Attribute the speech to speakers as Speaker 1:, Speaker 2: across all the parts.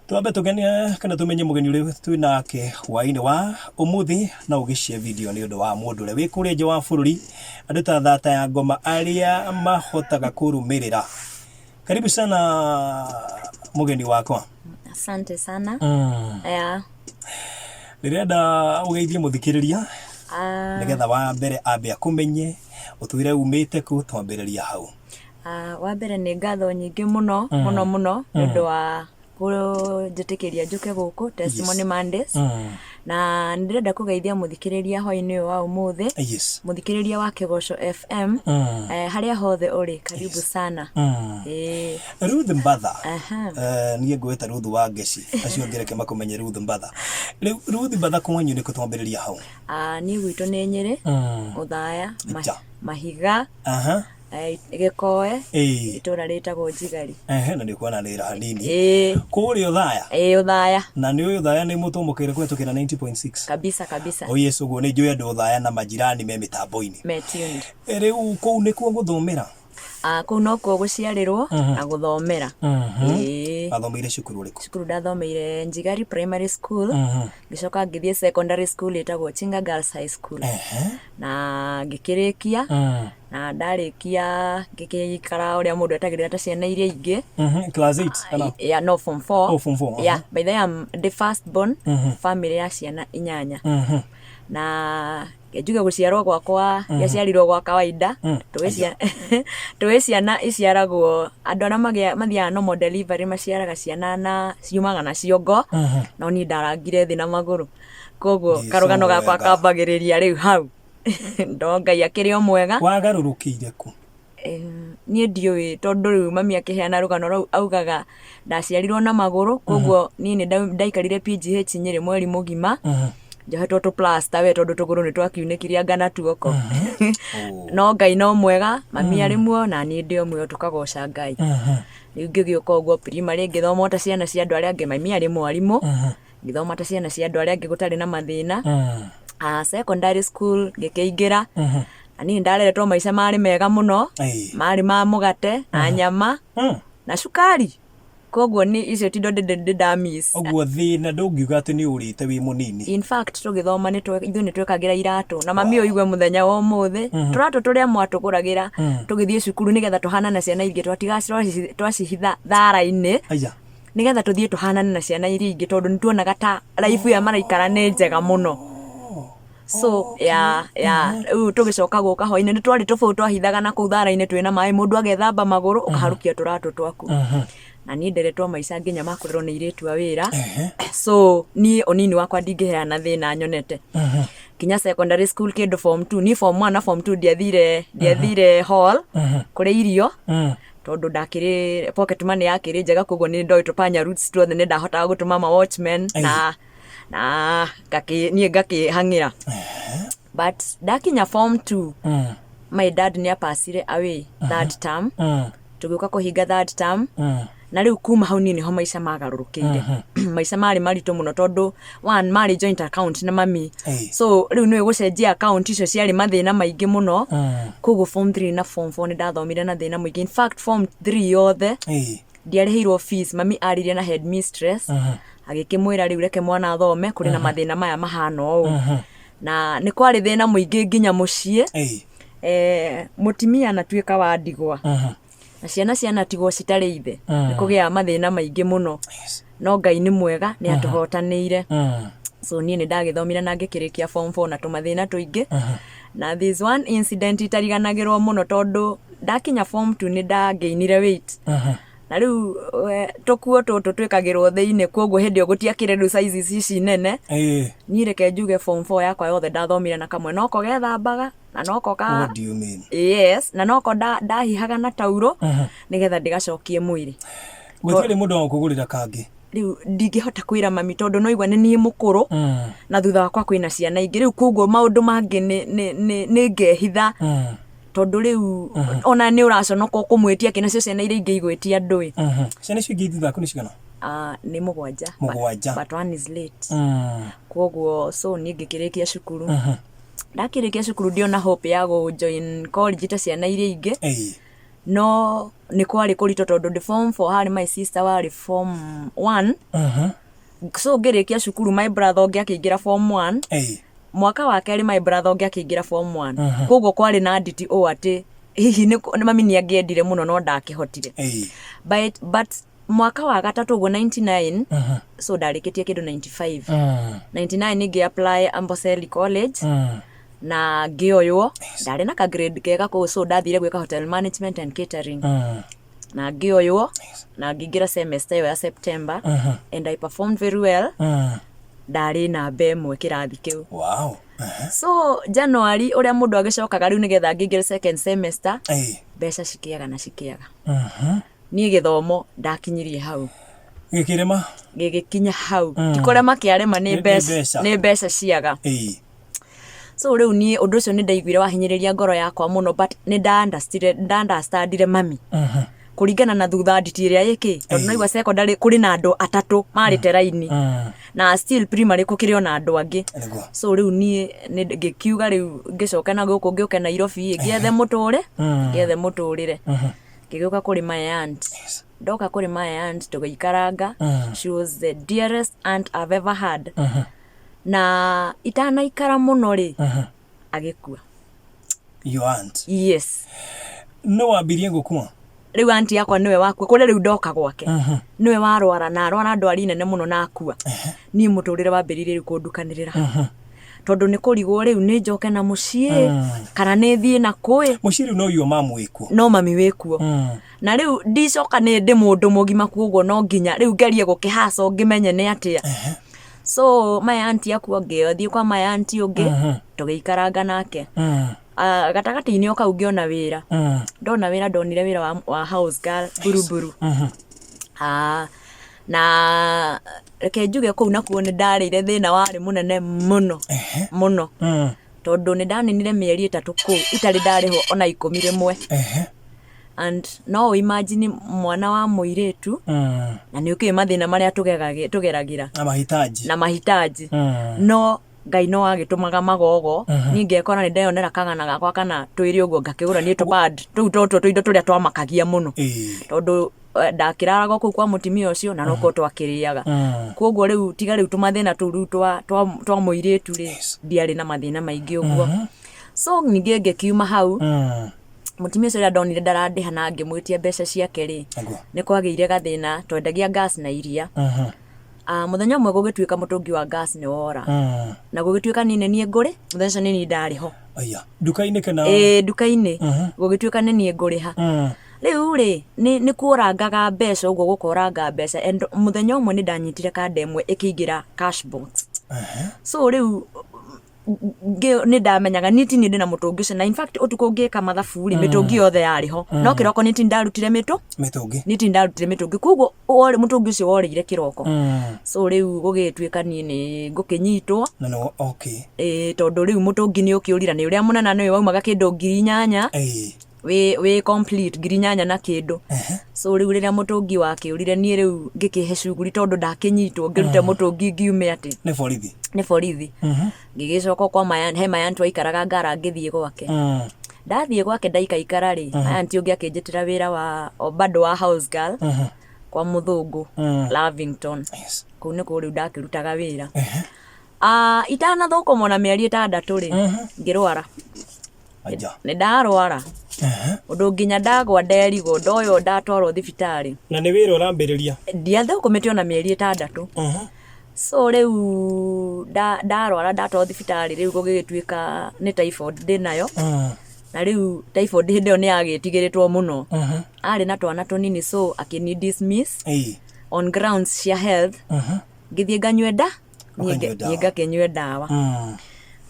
Speaker 1: Twambe tũgenie kana tũmenye mũgeni ũrĩa twĩ nake hwaĩ-inĩ wa ũmũthĩ na ũgĩshare video nĩ ũndũ wa mũndũ ũrĩa wĩ kũrĩa nja wa bũrũri, andũ ta thata ya ngoma arĩa mahotaga kũrũmĩrĩra. Karibu sana mũgeni wakwa.
Speaker 2: Asante sana. Yeah.
Speaker 1: Ndĩrenda ũgeithie mũthikĩrĩria nĩgetha wa mbere ambe akũmenye, ũtwĩre umĩte kũ, twambĩrĩria hau.
Speaker 2: Wa mbere nĩ ngatho nyingĩ mũno mũno mũno nĩ ũndũ wa kũnjĩtĩkĩria njũke gũkũ Testimony Mondays. Na nĩ ndĩrenda kũgeithia mũthikĩrĩria hwaĩ-inĩ ũyũ wa ũmũthĩ. Mũthikĩrĩria wa Kĩgoco FM, harĩa hothe ũrĩ, karibu sana. Ĩĩ.
Speaker 1: Ruth Mbatha. Niĩ ngwĩta Ruth wa Ngeci, acio angĩ reke makũmenye Ruth Mbatha. Rĩu Ruth Mbatha kwanyu nĩ kũ twambĩrĩria hau?
Speaker 2: Niĩ gwitũ nĩ Nyĩrĩ, Othaya, Mahiga. Gĩkoe, itũra rĩtagwo Njigari.
Speaker 1: Ehe, na nĩ ũkuona nĩ hanini. Kũrĩa Othaya?
Speaker 2: Ĩĩ, Othaya.
Speaker 1: Na nĩ ũĩ Othaya nĩ mũtũmũkĩire kũhetũkĩra 90.6?
Speaker 2: Kabisa kabisa.
Speaker 1: Oh yes, ũguo nĩ njũĩ andũ Othaya na majirani me mĩtambo-inĩ.
Speaker 2: Me tuned.
Speaker 1: Rĩu kũu nĩkuo gũthomera?
Speaker 2: Kũu nokuo gũciarĩrwo na gũthomera. Ĩĩ.
Speaker 1: Wathomeire cukuru ũrĩkũ?
Speaker 2: Cukuru ndathomeire Njigari Primary School, ngĩcoka ngĩthiĩ secondary school ĩtagwo Chinga Girls High School. Na ngĩkĩrĩkia, na ndarĩkia ngĩgĩikara ũrĩa mũndũ etagĩrĩra ta ciana iria ingĩ.
Speaker 1: Class 8 kana?
Speaker 2: Yeah, no, form 4.
Speaker 1: Oh, form 4.
Speaker 2: Yeah, by the way I'm the first born family ya ciana inyanya. Na njuge gũciarwo gwakwa gĩaciarirwo gwa kawaida. Tũĩ ciana iciaragwo andũ arĩa mathiaga normal delivery maciaraga ciana na ciumaga na ciongo, no niĩ ndarangire thĩ na magũrũ. Koguo
Speaker 1: Jesũ
Speaker 2: karũgano gakwa
Speaker 1: mwega.
Speaker 2: kambagĩrĩria rĩu hau. Ndo Ngai akĩrĩ o mwega.
Speaker 1: Wagarũrũkĩire kũ?
Speaker 2: Niĩ ndiũĩ tondũ rĩu mami akĩheana rũgano rũu augaga ndaciarirwo na magũrũ, koguo niĩ nĩ ndaikarire PGH Nyĩrĩ mweri mũgima njohetwo tũ plaster we tondũ tũgũrũ nĩ twakiunĩkire anga na tuoko. No Ngai no mwega, mami arĩ muoyo na niĩ ndĩ o muoyo, tũkagoca Ngai. Rĩu ngĩgĩũka ũguo primary ngĩthoma o ta ciana cia andũ arĩa angĩ, mami arĩ mwarimũ, ngĩthoma ta ciana cia andũ arĩa angĩ gũtarĩ na mathĩna. Secondary school ngĩkĩingĩra, na niĩ ndareretwo maica marĩ mega mũno, marĩ ma mũgate na nyama na cukari, koguo nĩ icio ti indo ndĩ nda miss.
Speaker 1: Ũguo thĩna ndũngiuga atĩ nĩ ũrĩte wĩ mũnini.
Speaker 2: In fact tũgĩthoma nĩ ithuĩ nĩ twekagĩra iratũ na mami ũigue mũthenya wa ũmũthĩ, tũratũ tũrĩa mwatũgũragĩra tũgĩthiĩ cukuru nĩgetha tũhanane na ciana ingĩ twatigaga twacihitha thara-inĩ nĩgetha tũthiĩ tũhanane na ciana iria ingĩ tondũ nĩ tuonaga ta life ĩyo maraikara nĩ njega mũno. So ya rĩu tũgĩcoka gũka hwainĩ nĩ twarĩ tũbũyũ twahithaga na kũu thara-inĩ twĩna maĩ, mũndũ agethamba magũrũ ũkaharũkia tũratũ twaku. Na niĩ nderetwo maica nginya ma kũrerwo nĩ airĩtu a wĩra, so niĩ ũnini wakwa ndingĩheana thĩna nyonete. Nginya secondary school kĩndũ form 2, niĩ form 1 na form 2 ndiathire hall kũrĩa irio, tondũ ndakĩrĩ pocket money yakĩrĩ njega, koguo nĩ ndoĩ tũpanya routes tuothe, nĩ ndahotaga gũtũma ma watchmen na niĩ ngakĩhang'ĩra. But ndakinya form 2, my dad nĩ apacire away third term, tũgĩũka kũhinga third term, na rĩu kuma hau niĩ nĩho maica magarũrũkĩire. Maica marĩ maritũ mũno tondũ one marĩ joint account na mami, so rĩu nĩwe gũcenjia account icio ciarĩ mathĩna maingĩ mũno. Koguo form 3 na form 4 nĩ ndathomire na thĩna mũingĩ. In fact form 3 yothe ndiarĩhĩirwo fees. Mami aririe na headmistress agĩkĩmwĩra rĩu reke mwana athome, kũrĩ na mathĩna maya mahana ũũ, na nĩ kwarĩ thĩna mũingĩ nginya mũciĩ. Mũtimia anatuĩka wa ndigwa na ciana cianatigwo citarĩ ithe, nĩ kũgĩaga mathĩna maingĩ mũno, no Ngai nĩ mwega, nĩ atũhotanĩire. So niĩ nĩ ndagĩthomire na ngĩkĩrĩkia form 4 na tũmathĩna tũingĩ. Na this one incident itariganagĩrwo mũno, tondũ ndakinya form 2 nĩ ndangĩinire weight, na rĩu tũkuo tũtũ twĩkagĩrwo thĩinĩ, koguo hĩndĩ ĩyo gũtiakĩrĩ rĩu sizes ici nene. Niĩ reke njuge form 4 yakwa yothe ndathomire na kamwe noko gethambaga na noko ka
Speaker 1: What do you mean?
Speaker 2: Yes, na noko ndahihaga na tauro nĩgetha ndĩgacokie mwĩrĩ.
Speaker 1: Gũtirĩ mũndũ wa gũkũgũrĩra kangĩ?
Speaker 2: Rĩu ndingĩhota kwĩra mami tondũ no igua nĩ niĩ mũkũrũ na thutha wakwa kwĩna ciana ingĩ. Rĩu koguo maũndũ mangĩ nĩ ngehitha, tondũ rĩu ona nĩ ũraconoka ũkũmwĩtia kĩ nacio ciana iria ingĩ igwĩtia ndũĩ.
Speaker 1: Ciana icio ingĩ thutha waku nĩ cigana?
Speaker 2: Nĩ mũgwanja.
Speaker 1: Mũgwanja.
Speaker 2: But one is late. Koguo so niĩ ngĩkĩrĩkia cukuru, ndakĩrĩkia cukuru ndiona hope ya gũ join college ta ciana iria ingĩ. No nĩ kwarĩ kũritũ tondũ ndĩ form 4 harĩ my sister warĩ form 1. So ngĩrĩkia cukuru my brother ũngĩ akĩingĩra form 1. Mwaka wa kerĩ my brother ũngĩ akĩingĩra form 1. Koguo kwarĩ na nditi ũũ atĩ hihi nĩ mami nĩ angĩendire mũno no ndakĩhotire. But mwaka wa gatatũ ũguo 99, so ndarĩkĩtie kĩndũ 95, 99 ngĩ apply Amboseli College na ngĩoywo. Ndarĩ na ka grade kega kũu, so ndathire gwĩka hotel management and catering na ngĩoywo na ngĩingĩra semester ĩyo ya September and I performed very well. Ndarĩ namba 1 kĩrathi kĩu. So January ũrĩa mũndũ agĩcokaga rĩu nĩgetha ngĩingĩre second semester, mbeca cikĩaga na cikĩaga. Niĩ gĩthomo ndakinyirie hau.
Speaker 1: Gĩkĩrema.
Speaker 2: Gĩgĩkinya hau. Ti kũrema kĩarema, nĩ
Speaker 1: Nĩ
Speaker 2: mbeca.
Speaker 1: Mbeca.
Speaker 2: Nĩ mbeca ciaga. So rĩu niĩ ũndũ ũcio nĩ ndaiguire wahinyĩrĩria ngoro yakwa mũno, but nĩ nda-understandire mami kũringana na thutha nditi ĩrĩa ĩkĩ, tondũ naigua secondary kũrĩ na andũ atatũ marĩte raini na still primary gũkĩrĩ ona andũ angĩ. So rĩu niĩ nĩ ngĩkiuga rĩu ngĩcoka na gũkũ, ngĩũke Nairobi ngĩethe mũtũrĩre. Ngĩgĩũka kũrĩ my aunt. Ndoka kũrĩ my aunt tũgĩikaranga. She was the dearest aunt I've ever had. Na itanaikara mũno rĩ, agĩkua.
Speaker 1: Your aunt?
Speaker 2: Yes.
Speaker 1: No wambirie gũkua?
Speaker 2: Rĩu anti yakwa nĩwe wakua kũrĩa rĩu ndoka gwake, nĩwe warwara na arwara ndwari nene mũno na akua. Niĩ mũtũrĩre wambĩrĩirie rĩu kũndukanĩrĩra, tondũ nĩ kũrigwo rĩu nĩ njoke na mũciĩ kana nĩ thiĩ na kũĩ.
Speaker 1: Mũciĩ rĩu no your mom wĩkuo?
Speaker 2: No mami wĩkuo. Na rĩu ndicoka nĩ ndĩ mũndũ mũgima, kuoguo no nginya rĩu ngerie gũkĩhaco ngĩmenye nĩ atĩa. So my auntie akua, ngĩthiĩ kwa my auntie ũngĩ tũgĩikaranga nake. Ah, gatagatĩ-inĩ o kau ngĩona wĩra. Ndona wĩra, ndonire wĩra wa house girl Buruburu. Ah, na reke njuge kũu nakuo nĩ ndarĩire thĩna warĩ mũnene mũno mũno, tondũ nĩ ndaninire mĩeri 3 kũu itarĩ ndarĩhwo ona 11. And no imagine mwana wa mũirĩtu na nĩ ũkĩũĩ mathĩna marĩa tũgeragĩra.
Speaker 1: Na mahitaji.
Speaker 2: Na mahitaji. No Ngai no agĩtũmaga magogo, niĩ ngekora nĩ ndeyonera kagana gakwa kana twĩrĩ ũguo, ngakĩgũra niĩ tũpad tũu tũtũ tũindo tũrĩa twamakagia mũno, tondũ ndakĩraraga o kũu kwa mũtumia ũcio na nokuo twakĩrĩaga. Koguo rĩu tiga rĩu tũmathĩna tũu rĩu twa mũirĩtu rĩ, ndiarĩ na mathĩna maingĩ ũguo. So ningĩ ngĩkiuma hau. Mũtumia ũcio rĩrĩa ndonire ndarandĩha na ngĩmwĩtia mbeca ciake rĩ, nĩ kwagĩire gathĩna. Twendagia gas na iria. Ah, mũthenya ũmwe gũgĩtuĩka mũtũngi wa gas nĩ wora na gũgĩtuĩka niĩ nĩ niĩ ngũrĩ mũthenya ũcio nĩ niĩ ndarĩ ho.
Speaker 1: Aya, nduka-inĩ kana?
Speaker 2: Ĩĩ, nduka-inĩ. Gũgĩtuĩka nĩ niĩ ngũrĩha. Rĩu rĩ, nĩ kuorangaga mbeca ũguo, gũkoranga mbeca, and mũthenya ũmwe nĩ ndanyitire kanda ĩmwe ĩkĩingĩra cash box. So rĩu nĩ ndamenyaga niĩ ti niĩ ndĩna mũtũngi ũcio, na in fact ũtukũ ngĩka mathabu rĩ, mĩtũngi yothe yarĩ ho, no kĩroko niĩ ti ndarutire mĩtũ
Speaker 1: mĩtũngi.
Speaker 2: Niĩ ti ndarutire mĩtũngi, koguo mũtũngi ũcio worĩire kĩroko. So rĩu gũgĩtuĩka niĩ nĩ ngũkĩnyitwo.
Speaker 1: Na no okay.
Speaker 2: Ĩĩ, tondũ rĩu mũtũngi nĩ ũkĩũrira nĩ ũrĩa mũnene nĩwe waumaga kĩndũ 8,000 wĩ complete 8,000 na kĩndũ. So rĩu rĩrĩa mũtũngi wakĩũrire, niĩ rĩu ngĩkĩhe cuguri, tondũ ndakĩnyitwo ngĩrute mũtũngi ngiume atĩ
Speaker 1: nĩ borithi.
Speaker 2: Nĩ borithi. Ngĩgĩcoka kwa my aunt, he my aunt waikaraga Ngara, ngĩthiĩ gwake. Ndathiĩ gwake ndaikaikara rĩ, my aunt ũngĩ akĩnjĩtĩra wĩra wa o bado wa house girl kwa mũthũngũ Lavington. Kũu nĩkuo rĩu ndakĩrutaga wĩra. Ah, itanathũkũma na mĩeri 6 rĩ, ngĩrwara.
Speaker 1: Aja.
Speaker 2: Nĩ ndarwara ũndũ nginya ndagwa nderigwo ndoywo ndatwarwo thibitarĩ.
Speaker 1: Na nĩ wĩra ũrambĩrĩria?
Speaker 2: Ndiathũkũmĩte ona mĩeri 6. So rĩu ndarwara ndatwarwo thibitarĩ, rĩu gũgĩgĩtuĩka nĩ typhoid ndĩnayo. Na rĩu typhoid hĩndĩ ĩyo nĩ yagĩtigĩrĩtwo mũno. Arĩ na twana tũnini, so akĩni dismiss on grounds cia health. Ngĩthiĩ nganyue nda niĩ
Speaker 1: Ũkanyua ndawa.
Speaker 2: Niĩ ngakĩnyue ndawa.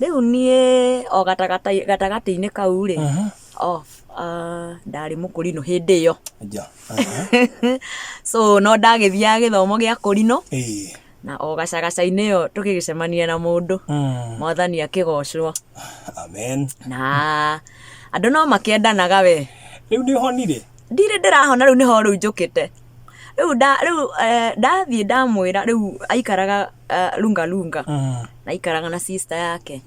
Speaker 2: Rĩu niĩ o gatagatĩ-inĩ kau rĩ, ndarĩ mũkũrinũ hĩndĩ ĩyo.
Speaker 1: Aja.
Speaker 2: So no ndagĩthiaga gĩthomo gĩa kũrinũ na o gacagaca-inĩ ĩyo tũgĩgĩcemania na mũndũ. Mwathani akĩgocwo.
Speaker 1: Amen.
Speaker 2: Na andũ no makĩendanaga we.
Speaker 1: Rĩu nĩ ũhonire?
Speaker 2: Ndirĩ ndĩrahona, rĩu nĩho rĩu njũkĩte rĩu rĩu ndathiĩ ndamwĩra rĩu aikaraga Lunga Lunga na aikaraga na sister yake.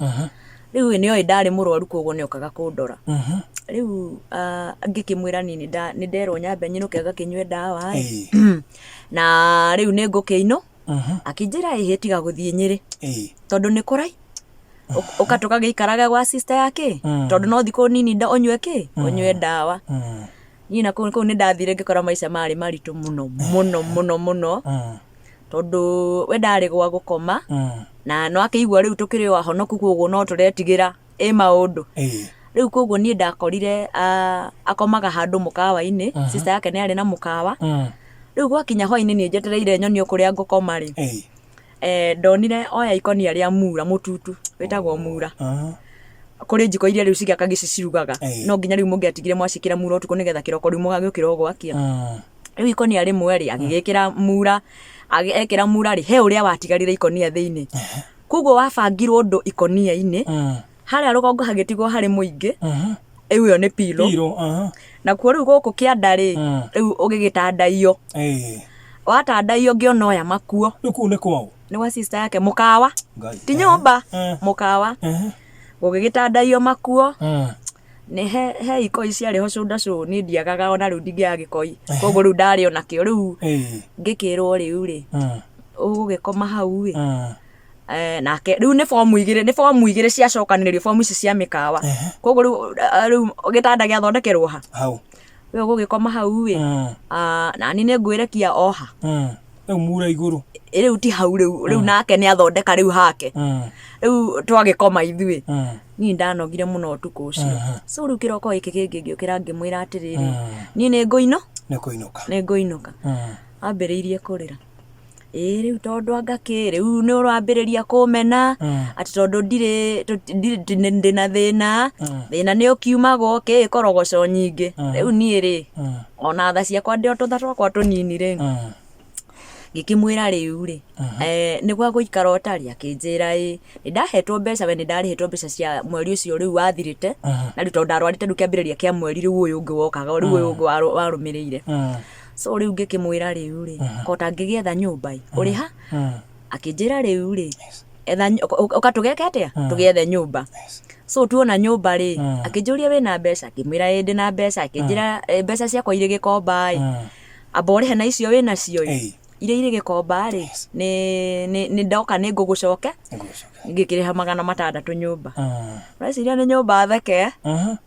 Speaker 2: Rĩu ĩ nĩoĩ ndarĩ mũrwaru koguo nĩokaga kũndora. Rĩu ah, ngĩkĩmwĩra niĩ nĩnda- nĩnderwo nyambe nyinũke ngakĩnyue ndawa ĩ. Na rĩu nĩ ngũkĩinũ akĩnjĩra ĩhĩ tiga gũthiĩ Nyĩrĩ tondũ nĩ kũrai ũka tũgagĩikarage gwa sister yake tondũ no thikũ nini nda ũnyue kĩ ũnyue ndawa. Niĩ na kũu kũu nĩ ndathire ngĩkora maica marĩ maritũ mũno mũno mũno mũno tondũ we ndarĩ gwa gũkoma na no akĩigua rĩu tũkĩrĩ o ahonoku koguo no tũretigĩra ĩ maũndũ. Rĩu koguo niĩ ndakorire ah, akomaga handũ mũkawa-inĩ, sister yake nĩ arĩ na mũkawa. Rĩu gwakinya hwainĩ niĩ njetereire nyonio kũrĩa ngũkoma rĩ, eh, ndonire oya ikonia rĩa mura mũtutu wĩtagwo mura. Kũrĩ njiko iria rĩu cigĩakagio ici cirugaga no nginya rĩu mũngĩatigire mwaciĩkĩra mura ũtukũ nĩgetha kĩroko rĩu mũgagĩũkĩra o gwakia. Rĩu ikonia rĩmwe rĩ agĩgĩkĩra mura, ekĩra mura rĩ he ũrĩa watigarire ikonia thĩinĩ. Koguo wabangirwo ũndũ ikonia-inĩ, harĩa rũgongo hagĩtigwo harĩ mũingĩ, rĩu ĩyo nĩ pillow.
Speaker 1: Pillow, aha.
Speaker 2: Nakuo rĩu gũkũ kĩanda rĩ, rĩu ũgĩgĩtandaiyo. Watandaiyo ngĩona oya makuo.
Speaker 1: Rĩu kũu nĩ kwaũ?
Speaker 2: Nĩ gwa sister yake mũkawa.
Speaker 1: Ngai.
Speaker 2: Ti nyũmba, mũkawa. Gũgĩgĩtandaiyo makuo. Nĩ he, he ikoi ciarĩ ho cũnda cũ niĩ ndiagaga ona rĩu ndingĩaga gĩkoi. Koguo rĩu ndarĩ ona kĩo rĩu ngĩkĩrwo rĩu rĩ, ũgũgĩkoma hau ĩ. Eh, nake rĩu nĩ bomu igĩrĩ nĩ bomu igĩrĩ ciacokanĩrĩrio bomu ici cia mĩkawa. Koguo rĩu rĩu gĩtanda gĩathondekerwo ha?
Speaker 1: Hau.
Speaker 2: We ũgũgĩkoma hau ĩ. Ah, nani nĩ ngwĩrekia o ha.
Speaker 1: Rĩu mura igũrũ.
Speaker 2: Ĩ, rĩu ti hau rĩu rĩu nake nĩ athondeka rĩu hake. Rĩu twagĩkoma ithuĩ. Niĩ ndanogire mũno ũtukũ ũcio. So rĩu kĩroko gĩkĩ kĩngĩ ngĩũkĩra ngĩmwĩra atĩrĩrĩ, niĩ nĩ ngũinũ?
Speaker 1: Nĩ kũinũka.
Speaker 2: Nĩ ngũinũka. Ambĩrĩirie kũrĩra. Ĩĩ rĩu tondũ anga kĩ, rĩu nĩ ũrambĩrĩria kũmena, atĩ tondũ ndirĩ ndĩna thĩna, thĩna nĩ ũkiumagwo kĩ, korogoco nyingĩ. Rĩu niĩ rĩ, ona tha ciakwa ndĩ o tũtha twakwa tũnini rĩ, ngĩkĩmwĩra rĩu rĩ, nĩ gwa gũikara ũtarĩ? Akĩnjĩra ĩĩ. Nĩ ndahetwo mbeca we nĩ ndarĩhĩtwo mbeca cia mweri ũcio rĩu wathirĩte, na rĩu tondũ ndarwarĩte rĩu kĩambĩrĩria kĩa mweri rĩu ũyũ ũngĩ wokaga, rĩu ũyũ ũngĩ warũmĩrĩire. So rĩu ngĩkĩmwĩra rĩu rĩ, ko tangĩgĩetha nyũmba ĩ, ũrĩ ha? Akĩnjĩra rĩu rĩ, etha ũka tũgeke atĩa? Tũgĩethe nyũmba. So tuona nyũmba rĩ, akĩnjũria wĩna mbeca? Ngĩmwĩra ĩĩ ndĩna mbeca. Akĩnjĩra mbeca ciakwa irĩ Gĩkomba ĩ, amba ũrĩhe na icio wĩnacio ĩ. Iria irĩ Gĩkomba rĩ, nĩ ndoka nĩ ngũgũcoke. Ngĩkĩrĩha 600 nyũmba. Ũreciria nĩ nyũmba theke?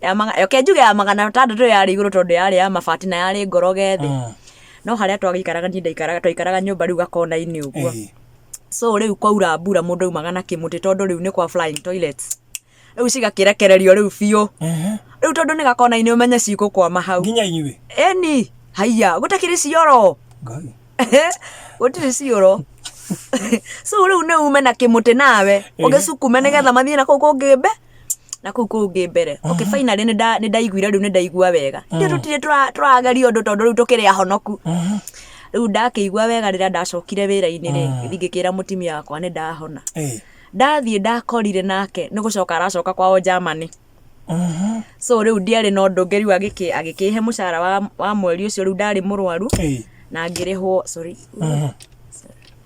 Speaker 2: Ya reke njuge ya 600 yarĩ igũrũ tondũ yarĩ ya mabati na yarĩ ngoroge thĩ. No harĩa twagĩikaraga niĩ ndaikaraga, twaikaraga nyũmba rĩu gakona-inĩ ũguo. So rĩu kwaura mbura mũndũ aumaga na kĩmũtĩ tondũ rĩu nĩ kwa flying toilets. Rĩu cigakĩrekererio rĩu biũ. Rĩu tondũ nĩ gakona-inĩ ũmenye cigũkwama hau.
Speaker 1: Nginya inyuĩ?
Speaker 2: Ĩni, haiya, gũtakĩrĩ cioro.
Speaker 1: Ngai.
Speaker 2: Gũtirĩ cioro. So rĩu nĩ ume na kĩmũtĩ nawe, ũgĩcukume nĩgetha mathiĩ na kũu kũngĩ mbe na kũu kũngĩ mbere. Okay, finally nĩ ndaiguire rĩu nĩ ndaigua wega. Ithuĩ tũtirĩ tũrageria ũndũ tondũ rĩu tũkĩrĩ ahonoku. Rĩu ndakĩigua wega rĩrĩa ndacokire wĩra-inĩ rĩ, ngĩthiĩ ngĩkĩra mũtumia wakwa nĩ ndahona. Ndathiĩ ndakorire nake nĩ gũcoka aracoka kwao Germany. So rĩu ndiarĩ na ũndũ ũngĩ rĩu agĩkĩhe mũcara wa, wa mweri ũcio rĩu ndarĩ mũrwaru na ngĩrĩhwo sorry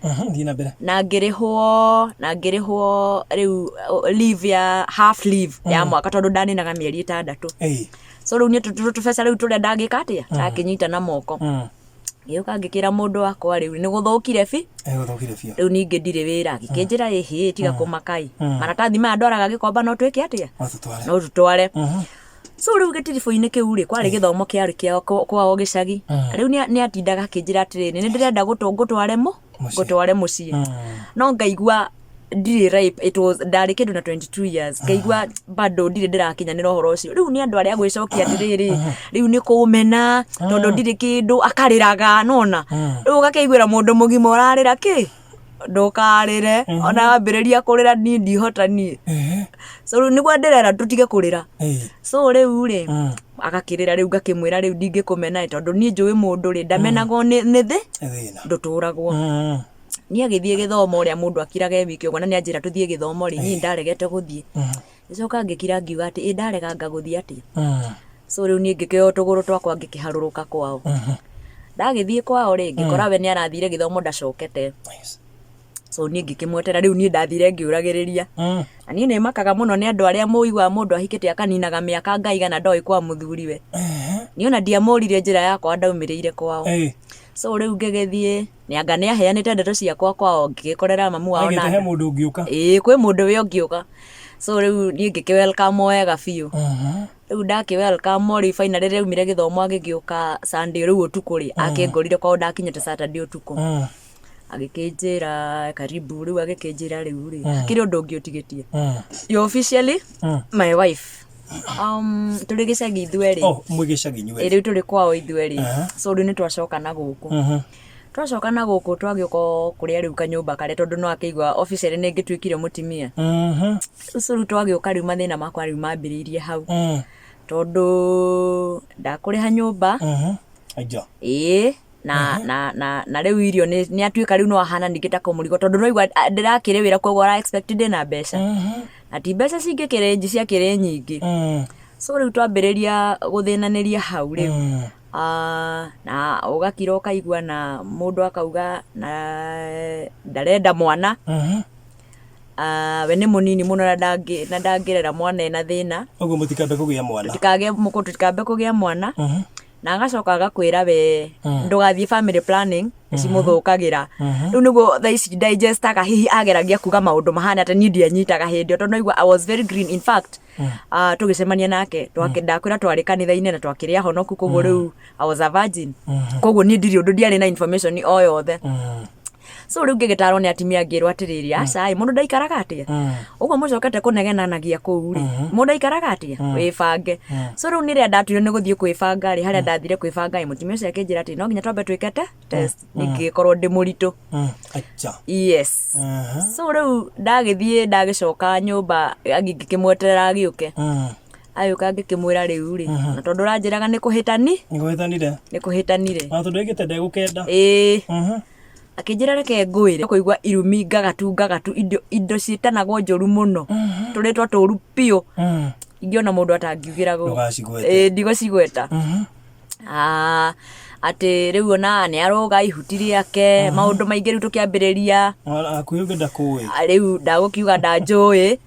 Speaker 1: Thiĩ na mbere.
Speaker 2: Na ngĩrĩhwo na ngĩrĩhwo rĩu leave ya half leave ya mwaka tondũ ndaninaga mĩeri 6. So rĩu niĩ tũbeca rĩu tũrĩa ndangĩka atĩa ndakĩnyita na moko. Ngĩũka ngĩkĩra mũndũ wakwa rĩu nĩ gũthũkire bi.
Speaker 1: Nĩ gũthũkire biũ.
Speaker 2: Rĩu ningĩ ndirĩ wĩra. Agĩkĩnjĩra ĩhĩ tiga kũmaka ĩ. Maratathi maya ndwaraga Gĩkomba no twĩke atĩa?
Speaker 1: No tũtware.
Speaker 2: No tũtware. So rĩu gĩtiribũ-inĩ kĩu rĩ, kwarĩ gĩthomo kĩarĩ kĩao kwao gĩcagi. Rĩu nĩ atindaga akĩnjĩra atĩrĩrĩ, nĩ ndĩrenda ngũtware ngũtware mũciĩ. No ngaigua ndirĩ ripe, it was ndarĩ kĩndũ na 22 years. Ngaigua bado ndirĩ ndĩrakinyanĩra ũhoro ũcio. Rĩu nĩ andũ arĩa agwĩcokia atĩrĩrĩ, rĩu nĩ kũmena, tondũ ndirĩ kĩndũ, akarĩraga, nĩwona? Rĩu ũgakĩiguĩra mũndũ mũgima ũrarĩra kĩ? Ndũkarĩre, ona wambĩrĩria kũrĩra niĩ ndihota niĩ. So rĩu nĩguo ndĩrera tũtige kũrĩra. So rĩu rĩ, agakĩrĩra rĩu ngakĩmwĩra rĩu ndingĩkũmena ĩ, tondũ niĩ njũĩ mũndũ rĩ, ndamenagwo nĩ thĩ, ndũtũragwo. Niĩ agĩthiĩ gĩthomo ũrĩa mũndũ akiraga e wiki ũguo na nĩ anjĩra tũthiĩ gĩthomo rĩ, niĩ ndaregete gũthiĩ. Ngĩcoka ngĩkira ngiuga atĩ ĩ ndarega anga gũthiĩ atĩa. So rĩu niĩ ngĩkĩoya tũgũrũ twakwa ngĩkĩharũrũka kwao. Ndagĩthiĩ kwao rĩ, ngĩkora we nĩ arathire gĩthomo ndacokete. So niĩ ngĩkĩmweterera rĩu niĩ ndathire ngĩũragĩrĩria. Na niĩ nĩ makaga mũno nĩ andũ arĩa mũiguaga mũndũ ahikĩte akaninaga mĩaka ngaigana ndoĩ kwa mũthuriwe. Niĩ ona ndiamũririe njĩra yakwa ndaumĩrĩire kwao. So rĩu ngĩgĩthiĩ, nĩ anga nĩ aheanĩte ndeto ciakwa kwao ngĩgĩkorera mamu wao na
Speaker 1: Aigĩte he mũndũ ũngĩũka.
Speaker 2: Ĩĩ kwĩ mũndũ wĩ ũngĩũka. So rĩu niĩ ngĩkĩ welcome wega biũ. Rĩu ndakĩ welcome rĩ finally rĩrĩa aumire gĩthomo agĩgĩũka Sunday rĩu ũtukũ rĩ, akĩngorire kwao ndakinyĩte Saturday ũtukũ. Agĩkĩnjĩra karibu rĩu agĩkĩnjĩra rĩu rĩ, hakĩrĩ ũndũ ũngĩ ũtigĩtie. You officially my wife. Tũrĩ gĩcagi ithuerĩ.
Speaker 1: Oh, mwĩ gĩcagi inyuerĩ.
Speaker 2: Ĩ rĩu tũrĩ kwao ithuerĩ. So rĩu nĩ twacoka na gũkũ. Twacoka na gũkũ twagĩũka o kũrĩa rĩu kanyũmba karĩa tondũ nĩ wakĩigua officially nĩ ngĩtuĩkire mũtumia. So rĩu twagĩũka rĩu mathĩna makwa rĩu mambĩrĩirie hau. Tondũ ndakũrĩha nyũmba.
Speaker 1: Aija.
Speaker 2: Ĩĩ na na na na rĩu irio nĩ nĩ atuĩka rĩu no ahana ningĩ ta kamũrigo tondũ no igua ndĩrakĩrĩ wĩra koguo ara expect ndĩna mbeca. Na ti mbeca cingĩkĩrĩ ciakĩrĩ nyingĩ. So rĩu twambĩrĩria gũthĩnanĩria hau rĩu. Na ũgakira ũkaigua na mũndũ akauga na ndarenda mwana. We nĩ mũnini mũno na ndangĩrera mwana ena thĩna.
Speaker 1: Ũguo mũtikambe kũgĩa mwana.
Speaker 2: Tũtikambe kũgĩa mwana. Na agacoka agakwĩra we ndũgathiĩ family planning cimũthũkagĩra. Rĩu nĩguo thaa ici digestaga hihi ageragia kuga maũndũ mahana atĩa niĩ ndianyitaga hĩndĩ ĩyo tondũ naigua I was very green in fact. Tũgĩcemania nake ndakwĩra twarĩ kanitha-inĩ na twakĩrĩ ahonoku koguo rĩu I was a virgin. Koguo niĩ ndirĩ ũndũ ndiarĩ na information o yothe. So rĩu ngĩgĩtarwo nĩ atumia ngĩrwo atĩrĩrĩ, aca ĩ, mũndũ ndaikaraga atĩa? Ũguo mũcokete kũnegenanagia kũu rĩ, mũndũ aikaraga atĩa? Wĩbange. So rĩu nĩ rĩrĩa ndatuire nĩ gũthiĩ kwĩbanga rĩ, harĩa ndathire kwĩbanga ĩ, mũtumia ũcio akĩnjĩra atĩ no nginya twambe twĩke test, ningĩkorwo ndĩ mũritũ.
Speaker 1: Acha.
Speaker 2: Yes. So rĩu ndagĩthiĩ ndagĩcoka nyũmba ngĩkĩmweterera agĩũke. Agĩũka ngĩkĩmwĩra rĩu rĩ, na tondũ ũranjĩraga nĩ kũhĩtani.
Speaker 1: Nĩ kũhĩtanire.
Speaker 2: Nĩ kũhĩtanire.
Speaker 1: Na tondũ aigĩte ndegũkenda.
Speaker 2: Ĩĩ. Akĩnjĩra reke ngwĩre kũigua irumi ngagatu ngagatu indo ciĩtanagwo njũru mũno. Tũrĩtwa tũru biũ. Ingĩona mũndũ atangiugĩra gũ.
Speaker 1: Ndũgacigwete.
Speaker 2: Ĩĩ ndigũcigweta. Atĩ rĩu ona nĩ arũga ihuti rĩake, maũndũ maingĩ rĩu tũkĩambĩrĩria.
Speaker 1: Hakuhĩ ũngĩ ndakũĩ.
Speaker 2: Rĩu ndagũkiuga ndanjũĩ.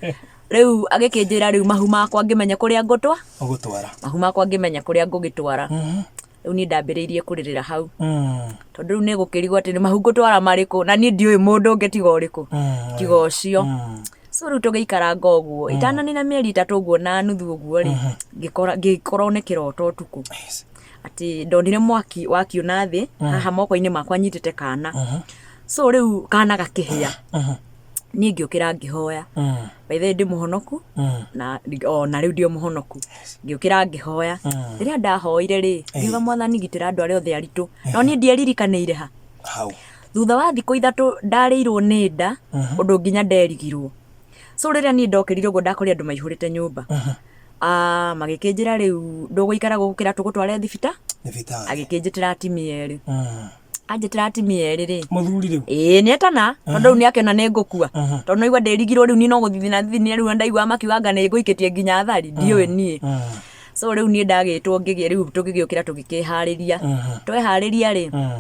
Speaker 2: Rĩu agĩkĩnjĩra rĩu mahu makwa ngĩmenya kũrĩa ngũtwa.
Speaker 1: Ũgũtwara.
Speaker 2: Mahu makwa ngĩmenya kũrĩa ngũgĩtwara. Rĩu niĩ ndambĩrĩirie kũrĩrĩra hau. Tondũ rĩu nĩ gũkĩrigwo atĩ nĩ mahu ngũtwara marĩkũ na niĩ ndiũĩ mũndũ ũngĩ tiga ũrĩkũ. Tiga ũcio. So rĩu tũgĩikaranga ũguo, itananina mĩeri 3 ũguo na nuthu ũguo rĩ, ngĩkorwo nĩ kĩroto ũtukũ. Atĩ ndonire mwaki wakio na thĩ, haha moko-inĩ makwa nyitĩte kana. So rĩu kana gakĩhĩa. Niĩ ngĩũkĩra ngĩhoya. By the way ndĩ mũhonoku, na ona rĩu ndĩ o mũhonoku. Ngĩũkĩra ngĩhoya. Rĩrĩa ndahoire rĩ, ngiuga Mwathani gitĩra andũ arĩa othe aritũ. No niĩ ndieririkanĩire ha.
Speaker 1: Hau.
Speaker 2: Thutha wa thikũ 3 ndarĩirwo nĩ nda, ũndũ nginya nderigirwo. So rĩrĩa niĩ ndokĩrire ũguo ndakorire andũ maihũrĩte nyũmba. Magĩkĩnjĩra rĩu ndũgũikara gũkũ kĩra tũgũtware
Speaker 1: thibitarĩ.
Speaker 2: Agĩkĩnjĩtĩra atumia erĩ. Anjĩtĩra atumia erĩ rĩ.
Speaker 1: Mũthuri rĩu?
Speaker 2: Ĩĩ nĩ etana, tondũ rĩu nĩ akĩona nĩ ngũkua. Tondũ naigua ndĩrigirwo rĩu niĩ no gũthithina thithina rĩu ndaigua makiuga anga nĩ ngũikĩtie nginya athari, ndiũĩ niĩ. So rĩu niĩ ndagĩtwo ngĩgĩa rĩu tũgĩgĩũkĩra tũgĩkĩharĩria. Tweharĩria rĩ,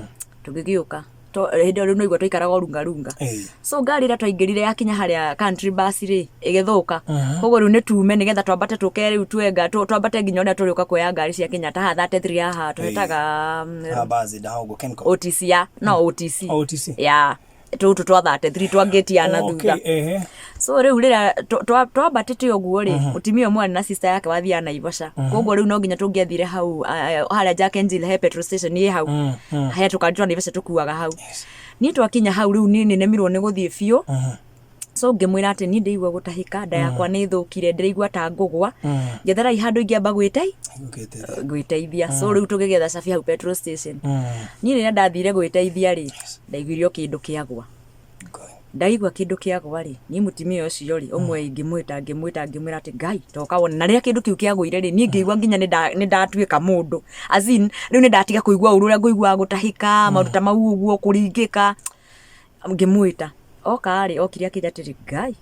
Speaker 2: tũgĩgĩũka. Hĩndĩ ĩyo rĩu naigua twaikaraga o runga runga. So ngari ĩrĩa twaingĩrire yakinya harĩa country bus rĩ, ĩgĩthũka. Koguo rĩu nĩ tume nĩgetha twambate tũke rĩu twenga, twambate nginya ũrĩa tũrĩũka kuoya ngari cia Kenyatta haha 33 haha tũhĩtaga,
Speaker 1: Haha bus nda ũguo Kencom.
Speaker 2: OTC ya, no OTC.
Speaker 1: OTC.
Speaker 2: Ya, tũtũ twa 33 twa gate ya na thutha. So rĩu rĩrĩa twambatĩte ũguo rĩ, mũtumia ũmwe arĩ na sister yake wathiaga Naivasha. Koguo rĩu no nginya tũngĩathire hau, harĩa Jack and Jill he petrol station ĩ hau. He tũkari twa Naivasha tũkuaga hau. Niĩ twakinya hau rĩu niĩ nĩnemirwo nĩ gũthiĩ biũ. So ngĩmwĩra atĩ niĩ ndĩraigua gũtahĩka, nda yakwa nĩ ĩthũkire, ndĩraigua ta ngũgwa. Njetherai handũ ingĩamba gwĩteithia. So rĩu tũgĩgetha cabi hau petrol station. Niĩ rĩrĩa ndathire gwĩteithia rĩ, ndaiguire o kĩndũ kĩagwa. Ndaigua kĩndũ kĩagwa rĩ, niĩ mũtumia ũcio rĩ, ũmwe ngĩmwĩta, ngĩmwĩta, ngĩmwĩra atĩ Ngai, toka wone. Na rĩrĩa kĩndũ kĩu kĩagũire rĩ, niĩ ngĩigua nginya nĩ ndatuĩka mũndũ. As in, rĩu nĩ ndatiga kũigua ũru ũrĩa ngũiguaga gũtahĩka, maũndũ ta mau ũguo, kũringĩka. Ngĩmwĩta. Oka rĩ, okire akĩnjĩra atĩrĩ, Ngai,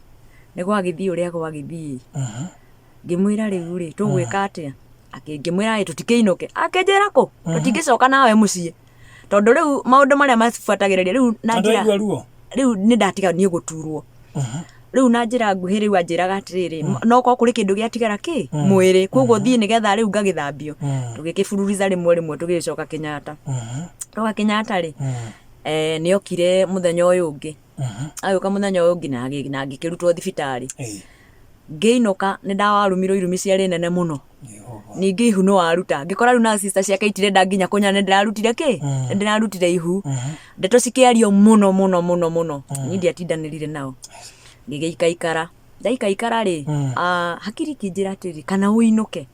Speaker 2: nĩ gwagĩthiĩ ũrĩa gwagĩthiĩ. Ngĩmwĩra rĩu rĩ, tũgwĩka atĩa? Ngĩmwĩra ĩ, tũtikĩinũke. Akĩnjĩra kũ? Tũtingĩcoka nawe mũciĩ. Tondũ rĩu maũndũ marĩa mabuatagĩrĩria rĩu na
Speaker 1: Andũ
Speaker 2: njĩra
Speaker 1: aigua ruo?
Speaker 2: Rĩu nĩ ndatiga niĩ gũturwo. Rĩu na njĩra nguhĩ rĩu anjĩraga atĩrĩrĩ, no korwo kũrĩ kĩndũ gĩatigara kĩ mwĩrĩ, koguo thiĩ nĩgetha rĩu ngagĩthambio. Tũgĩkĩbururiza rĩmwe rĩmwe tũgĩcoka Kenyatta. Twoka Kenyatta rĩ, nĩokire mũthenya ũyũ ũngĩ. Agĩũka mũthenya ũyũ ũngĩ na ngĩkĩrutwo thibitarĩ. Ngĩinũka nĩ ndawarumirwo irumi ciarĩ nene mũno.
Speaker 1: Jehova.
Speaker 2: Ningĩ ihu nĩ waruta. Ngĩkora rĩu na sister ciake itirenda nginya kũnyona nĩ ndĩrarutire kĩ? Nĩ ndĩrarutire ihu. Ndeto cikĩario mũno mũno mũno mũno. Niĩ ndiatindanĩrire nao. Ngĩgĩikaikara. Ndaikaikara rĩ, hakiri ikĩnjĩra atĩrĩrĩ, kana ũinũke.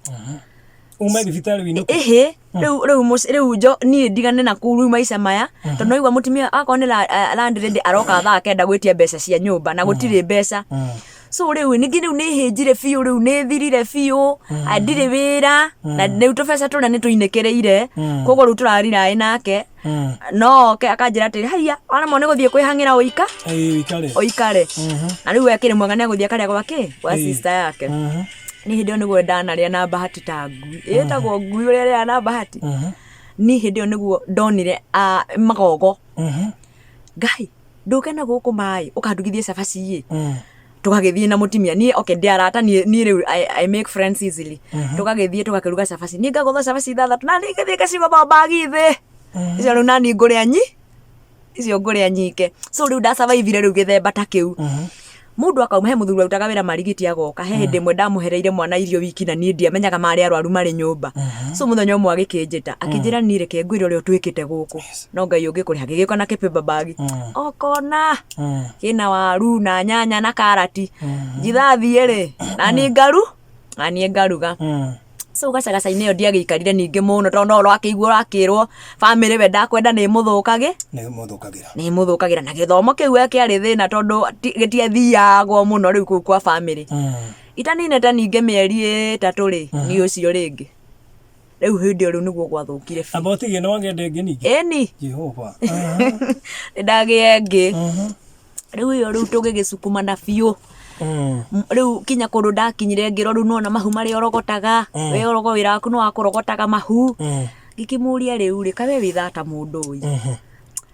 Speaker 1: Ume thibitarĩ ũinũke?
Speaker 2: Ĩhĩ, rĩu rĩu mũci- rĩu njo niĩ ndigane na kũu rĩu maica maya, tondũ naigua mũtumia akorwo nĩ landlady aroka thaa kenda gwĩtia mbeca cia nyũmba na gũtirĩ mbeca. So rĩu ningĩ rĩu nĩ hĩnjire biũ, rĩu nĩ thirire biũ, ndirĩ wĩra, na rĩu tũbeca tũrĩa nĩ tũinĩkĩrĩire, koguo rĩu tũrariraĩ nake. No oke akanjĩra atĩrĩ, haiya, waremwo nĩ gũthiĩ kwĩhang'ĩra ũika?
Speaker 1: Ĩĩ, ũikare.
Speaker 2: Ũikare. Na rĩu we akĩrĩ mwega nĩ agũthiĩ akarĩa gwa kĩ? Gwa sister yake. Niĩ hĩndĩ ĩyo nĩguo ndanarĩa na bahati ta ngui. Ĩtagwo ngui ũrĩa ĩrĩaga na bahati. Niĩ hĩndĩ ĩyo nĩguo ndonire magogo. Ngai, ndũke na gũkũ maĩ, ũkandugithie cabaci ĩ. Tũgagĩthiĩ na mũtumia. Niĩ okay, ndĩ arata, niĩ niĩ rĩu I make friends easily. Tũgagĩthiĩ tũgakĩruga cabaci. Niĩ ngagũtha cabaci ithathatũ, na niĩ ngĩthiĩ ngacigũtha mbagi thĩ. Icio rĩu nani ngũrĩa nyi, icio ngũrĩa nyike. So rĩu ndasurvivire rĩu gĩthemba ta kĩu. Mũndũ akauma, he mũthuri warutaga wĩra Marigiti agoka, he hĩndĩ ĩmwe ndamũhereire mwana irio wiki na niĩ ndiamenyaga marĩ arwaru marĩ nyũmba. So mũthenya ũmwe agĩkĩnjĩta, akĩnjĩra niĩ reke ngwĩre ũrĩa ũtwĩkĩte gũkũ. No Ngai ũngĩkũrĩha, gĩgĩũka na kĩ-paper bag. Okona kĩna waru na nyanya na karati. Njithathiĩ rĩ, na niĩ ngaru, na niĩ ngaruga. So gacagaca-inĩ ĩyo ndiagĩikarire ningĩ mũno tondũ no ũrakĩigua ũrakĩrwo bamĩrĩ we ndakwenda nĩ mũthũkagĩ
Speaker 1: Nĩ mũthũkagĩra.
Speaker 2: Nĩ mũthũkagĩra na gĩthomo kĩu we kĩarĩ thĩna tondũ gĩtiathiagwo mũno rĩu kũu kwa bamĩrĩ. Itaninĩte ningĩ mĩeri 3 rĩ, niĩ ũcio rĩngĩ. Rĩu hĩndĩ ĩyo rĩu nĩguo gwathũkire biũ.
Speaker 1: Amba ũtige nĩ wagĩa ĩngĩ ningĩ?
Speaker 2: Ĩni.
Speaker 1: Jehova.
Speaker 2: Nĩ ndagĩa ĩngĩ. Rĩu ĩyo rĩu tũgĩgĩcukumana biũ. Rĩu kinya kũndũ ndakinyire ngĩrwo rĩu nĩwona mahu marĩa ũrogotaga, we ũrogo wĩra waku nĩ wa kũrogotaga mahu. Ngĩkĩmũria rĩu rĩ, kaĩ we wĩ thata mũndũ ũyũ?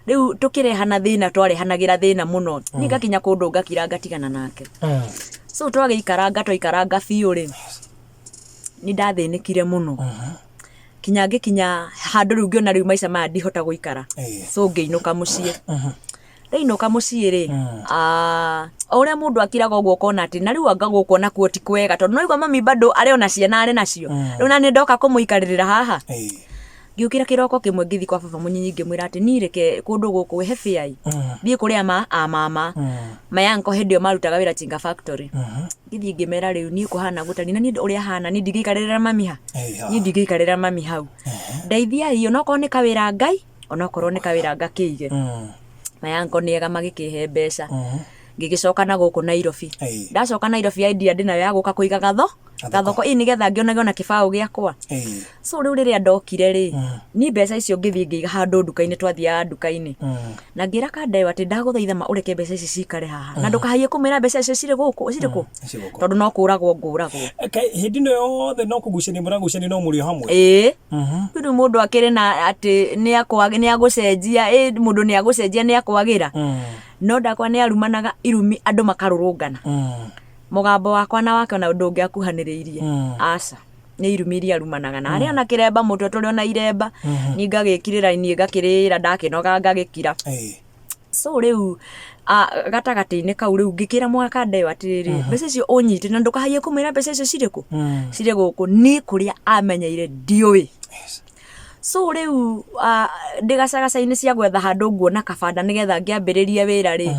Speaker 2: Rĩu tũkĩrehana thĩna twarehanagĩra thĩna mũno. Niĩ ngakinya kũndũ ngakira ngatigana nake. So twagĩikaranga twaikaranga biũ rĩ, nĩ ndathĩnĩkire mũno. Kinya ngĩkinya handũ rĩu ngĩona rĩu maica maya ndihota gũikara. So ngĩinũka mũciĩ. Ndainũka mũciĩ rĩ, o ũrĩa mũndũ akiraga ũguo ũkona atĩ na rĩu anga gũkũ onakuo ti kwega tondũ nĩwaigua mami bado arĩ ona ciana arĩ nacio. Rĩu naniĩ ndoka kũmũikarĩrĩra haha. Ngĩũkĩra kĩroko kĩmwe ngĩthiĩ kwa baba mũnyinyi ngĩmwĩra atĩ niĩ reke kũndũ gũkũ he fare thiĩ kũrĩ a mama. My uncle hĩndĩ ĩyo marutaga wĩra Chinga Factory. Ngĩthiĩ ngĩmera rĩu niĩ kũhana gũtariĩ na niĩ ũrĩa hana niĩ ndingĩikarĩrĩra mami ha? Niĩ ndingĩikarĩrĩra mami hau. Ndeithiai onokorwo nĩ kawĩra Ngai onokorwo nĩ kawĩra ngakĩige. My uncle nĩ ega magĩkĩhe mbeca. Ngĩgĩcoka na gũkũ Nairobi. Ndacoka Nairobi idea ndĩnayo ya gũka kũiga gathoko ĩ nĩgetha ngĩonage ona kĩbaũ gĩakwa. So rĩu rĩrĩa ndokire rĩ, niĩ mbeca icio ngĩthiĩ ngĩiga handũ nduka-inĩ, twathiaga nduka-inĩ. Na ngĩra kanda ĩyo atĩ ndagũthaitha ma ũreke mbeca ici cikare haha. Na ndũkahaie kũmĩra mbeca icio cirĩ gũkũ, cirĩ kũ? Tondũ no kũragwo ngũragwo.
Speaker 1: Hĩndĩ ĩno yothe no kũgucania mũragucania no mũrĩ o hamwe?
Speaker 2: Ĩĩ. Rĩu mũndũ akĩrĩ na atĩ nĩ agũcenjia, ĩ mũndũ nĩ agũcenjia nĩ akwagĩra. No ndakwa nĩ arumanaga irumi andũ makarũrũngana. Mũgambo wakwa na wake ona ndũngĩakuhanĩrĩirie. Aca. Nĩ irumi iria arumanaga. Na arĩ ona kĩremba mũtwe tũrĩ ona iremba. Niĩ ngagĩkirĩra niĩ ngakĩrĩra ndakĩnoga ngagĩkira. So rĩu gatagatĩ-inĩ kau rĩu ngĩkĩra mwakanda ĩyo atĩrĩrĩ, mbeca icio ũnyite na ndũkahaie kũmwĩra mbeca icio cirĩ kũ? Cirĩ gũkũ. Niĩ kũrĩa amenyeire ndiũĩ. So rĩu ndĩ gacagaca-inĩ cia gwetha handũ nguona kabanda nĩgetha ngĩambĩrĩrie wĩra rĩ,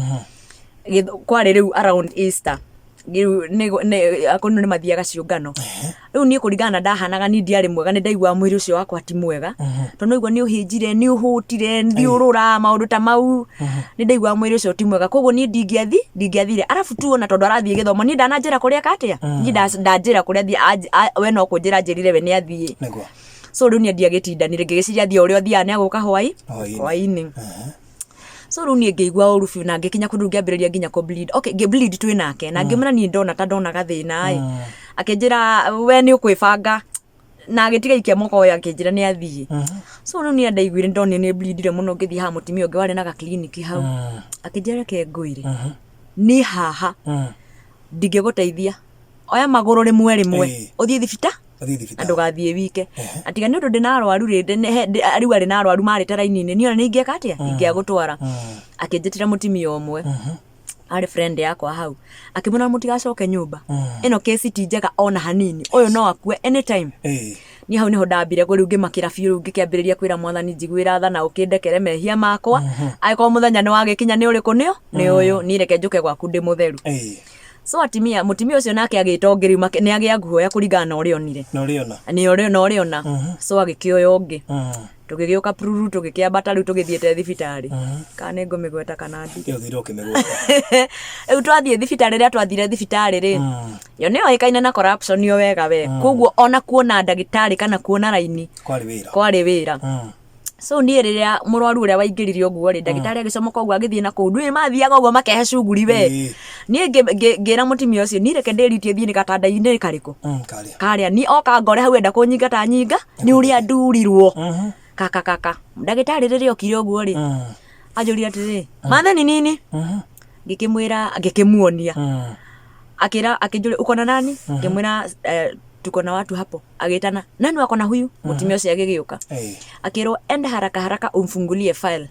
Speaker 2: kwarĩ rĩu around Easter. Rĩu akũrũ nĩ mathiaga ciũngano. Rĩu niĩ kũringana na ndahanaga niĩ ndiarĩ mwega nĩ ndaiguaga mwĩrĩ ũcio wakwa ti mwega. Tondũ naigua nĩ ũhĩnjire, nĩ ũhũtire, thiũrũra, maũndũ ta mau. Nĩ ndaiguaga mwĩrĩ ũcio ti mwega. Koguo niĩ ndingĩathire. Arabu tu ona tondũ arathiĩ gĩthomo, niĩ ndananjĩra kũrĩa eka atĩa? Niĩ ndanjĩra kũrĩa athiĩ, we no kũnjĩra anjĩrire we nĩ athiĩ. So rĩu niĩ ndiagĩtindanire, ngĩgĩciria athiĩ o ũrĩa ũthiaga nĩ agũka hwaĩ-inĩ. So rĩu niĩ ngĩigua ũru biũ na ngĩkinya kũndũ ngĩambĩrĩria nginya kũ bleed. Okay, ngĩ bleed twĩ nake na ngĩmwĩra niĩ ndona ta ndona gathĩna ĩ. Akĩnjĩra we nĩ ũkwĩbanga. Na agĩtiga ikia mũkoyo akĩnjĩra nĩ athiĩ. So rĩu niĩ ndaiguire ndonire nĩ bleedire mũno, ngĩthiĩ haha mũtumia ũngĩ warĩ na gakliniki hau, akĩnjĩra reke ngũire niĩ haha ndingĩgũteithia, oya magũrũ rĩmwe rĩmwe ũthiĩ thibita
Speaker 1: Athiĩ
Speaker 2: na
Speaker 1: thibitarĩ.
Speaker 2: Ndũgathiĩ wike atiga nĩ ũndũ ndĩna arwaru rĩ, rĩu arĩ na arwaru marĩte raini-inĩ, niĩ ona nĩ ingĩeka atĩa ingĩagũtwara. Akĩnjĩtĩra mũtumia ũmwe arĩ friend yakwa hau, akĩmwĩra mũtigacoke nyũmba ĩno, kesi ti njega ona hanini, ũyũ no akue anytime. Niĩ hau nĩho ndambire rĩu ngĩmakĩra biũ, rĩu ngĩkĩambĩrĩria kwĩra Mwathani njiguĩra tha na ũkĩndekere mehia makwa, angĩkorwo mũthenya nĩ wagĩkinya nĩ ũrĩkũ nĩ ũyũ, niĩ reke njũke gwaku ndĩ mũtheru. So atimia mũtumia ũcio nake agĩta ũngĩ rĩu nĩ agĩa guoya kũringana na ũrĩa onire.
Speaker 1: Na ũrĩa ona.
Speaker 2: Nĩ ũrĩa na ũrĩa ona. So agĩkĩoya ũngĩ, tũgĩgĩũka pruru, tũgĩkĩambata rĩu tũgĩthiĩte thibitarĩ, kana nĩ ngũmĩgweta kana ndi
Speaker 1: Ĩyo thire ũkĩmĩgweta.
Speaker 2: Rĩu twathiĩ thibitarĩ, rĩrĩa twathire thibitarĩ rĩ, yo nĩyo ĩkaine na corruption yo wega we, koguo ona kuona ndagĩtarĩ kana kuona raini
Speaker 1: Kwarĩ wĩra.
Speaker 2: Kwarĩ wĩra. So niĩ rĩrĩa mũrwaru ũrĩa waingĩrire ũguo rĩ, ndagĩtarĩ agĩcomoka ũguo agĩthiĩ na kũu ndũĩ mathiaga ũguo makehe cuguri we. Niĩ ngĩra mũtumia ũcio, niĩ reke ndĩritie thiĩ nĩ gatanda-inĩ karĩkũ.
Speaker 1: Karĩa.
Speaker 2: Karĩa ni oka ngore hau enda kũnyingata nyinga nĩ ũrĩa ndurirwo. Kaka kaka ndagĩtarĩ rĩrĩa okire ũguo rĩ, anjũria atĩrĩ, mathe ni nini? Ngĩkĩmwĩra, ngĩkĩmuonia. Akĩra, akĩnjũria, uko na nani? Ngĩmwĩra, tuko na watu hapo. Agĩtana, nani wako na huyu? Mũtumia ũcio agĩgĩũka. Akĩrwo, enda haraka haraka umfungulie file.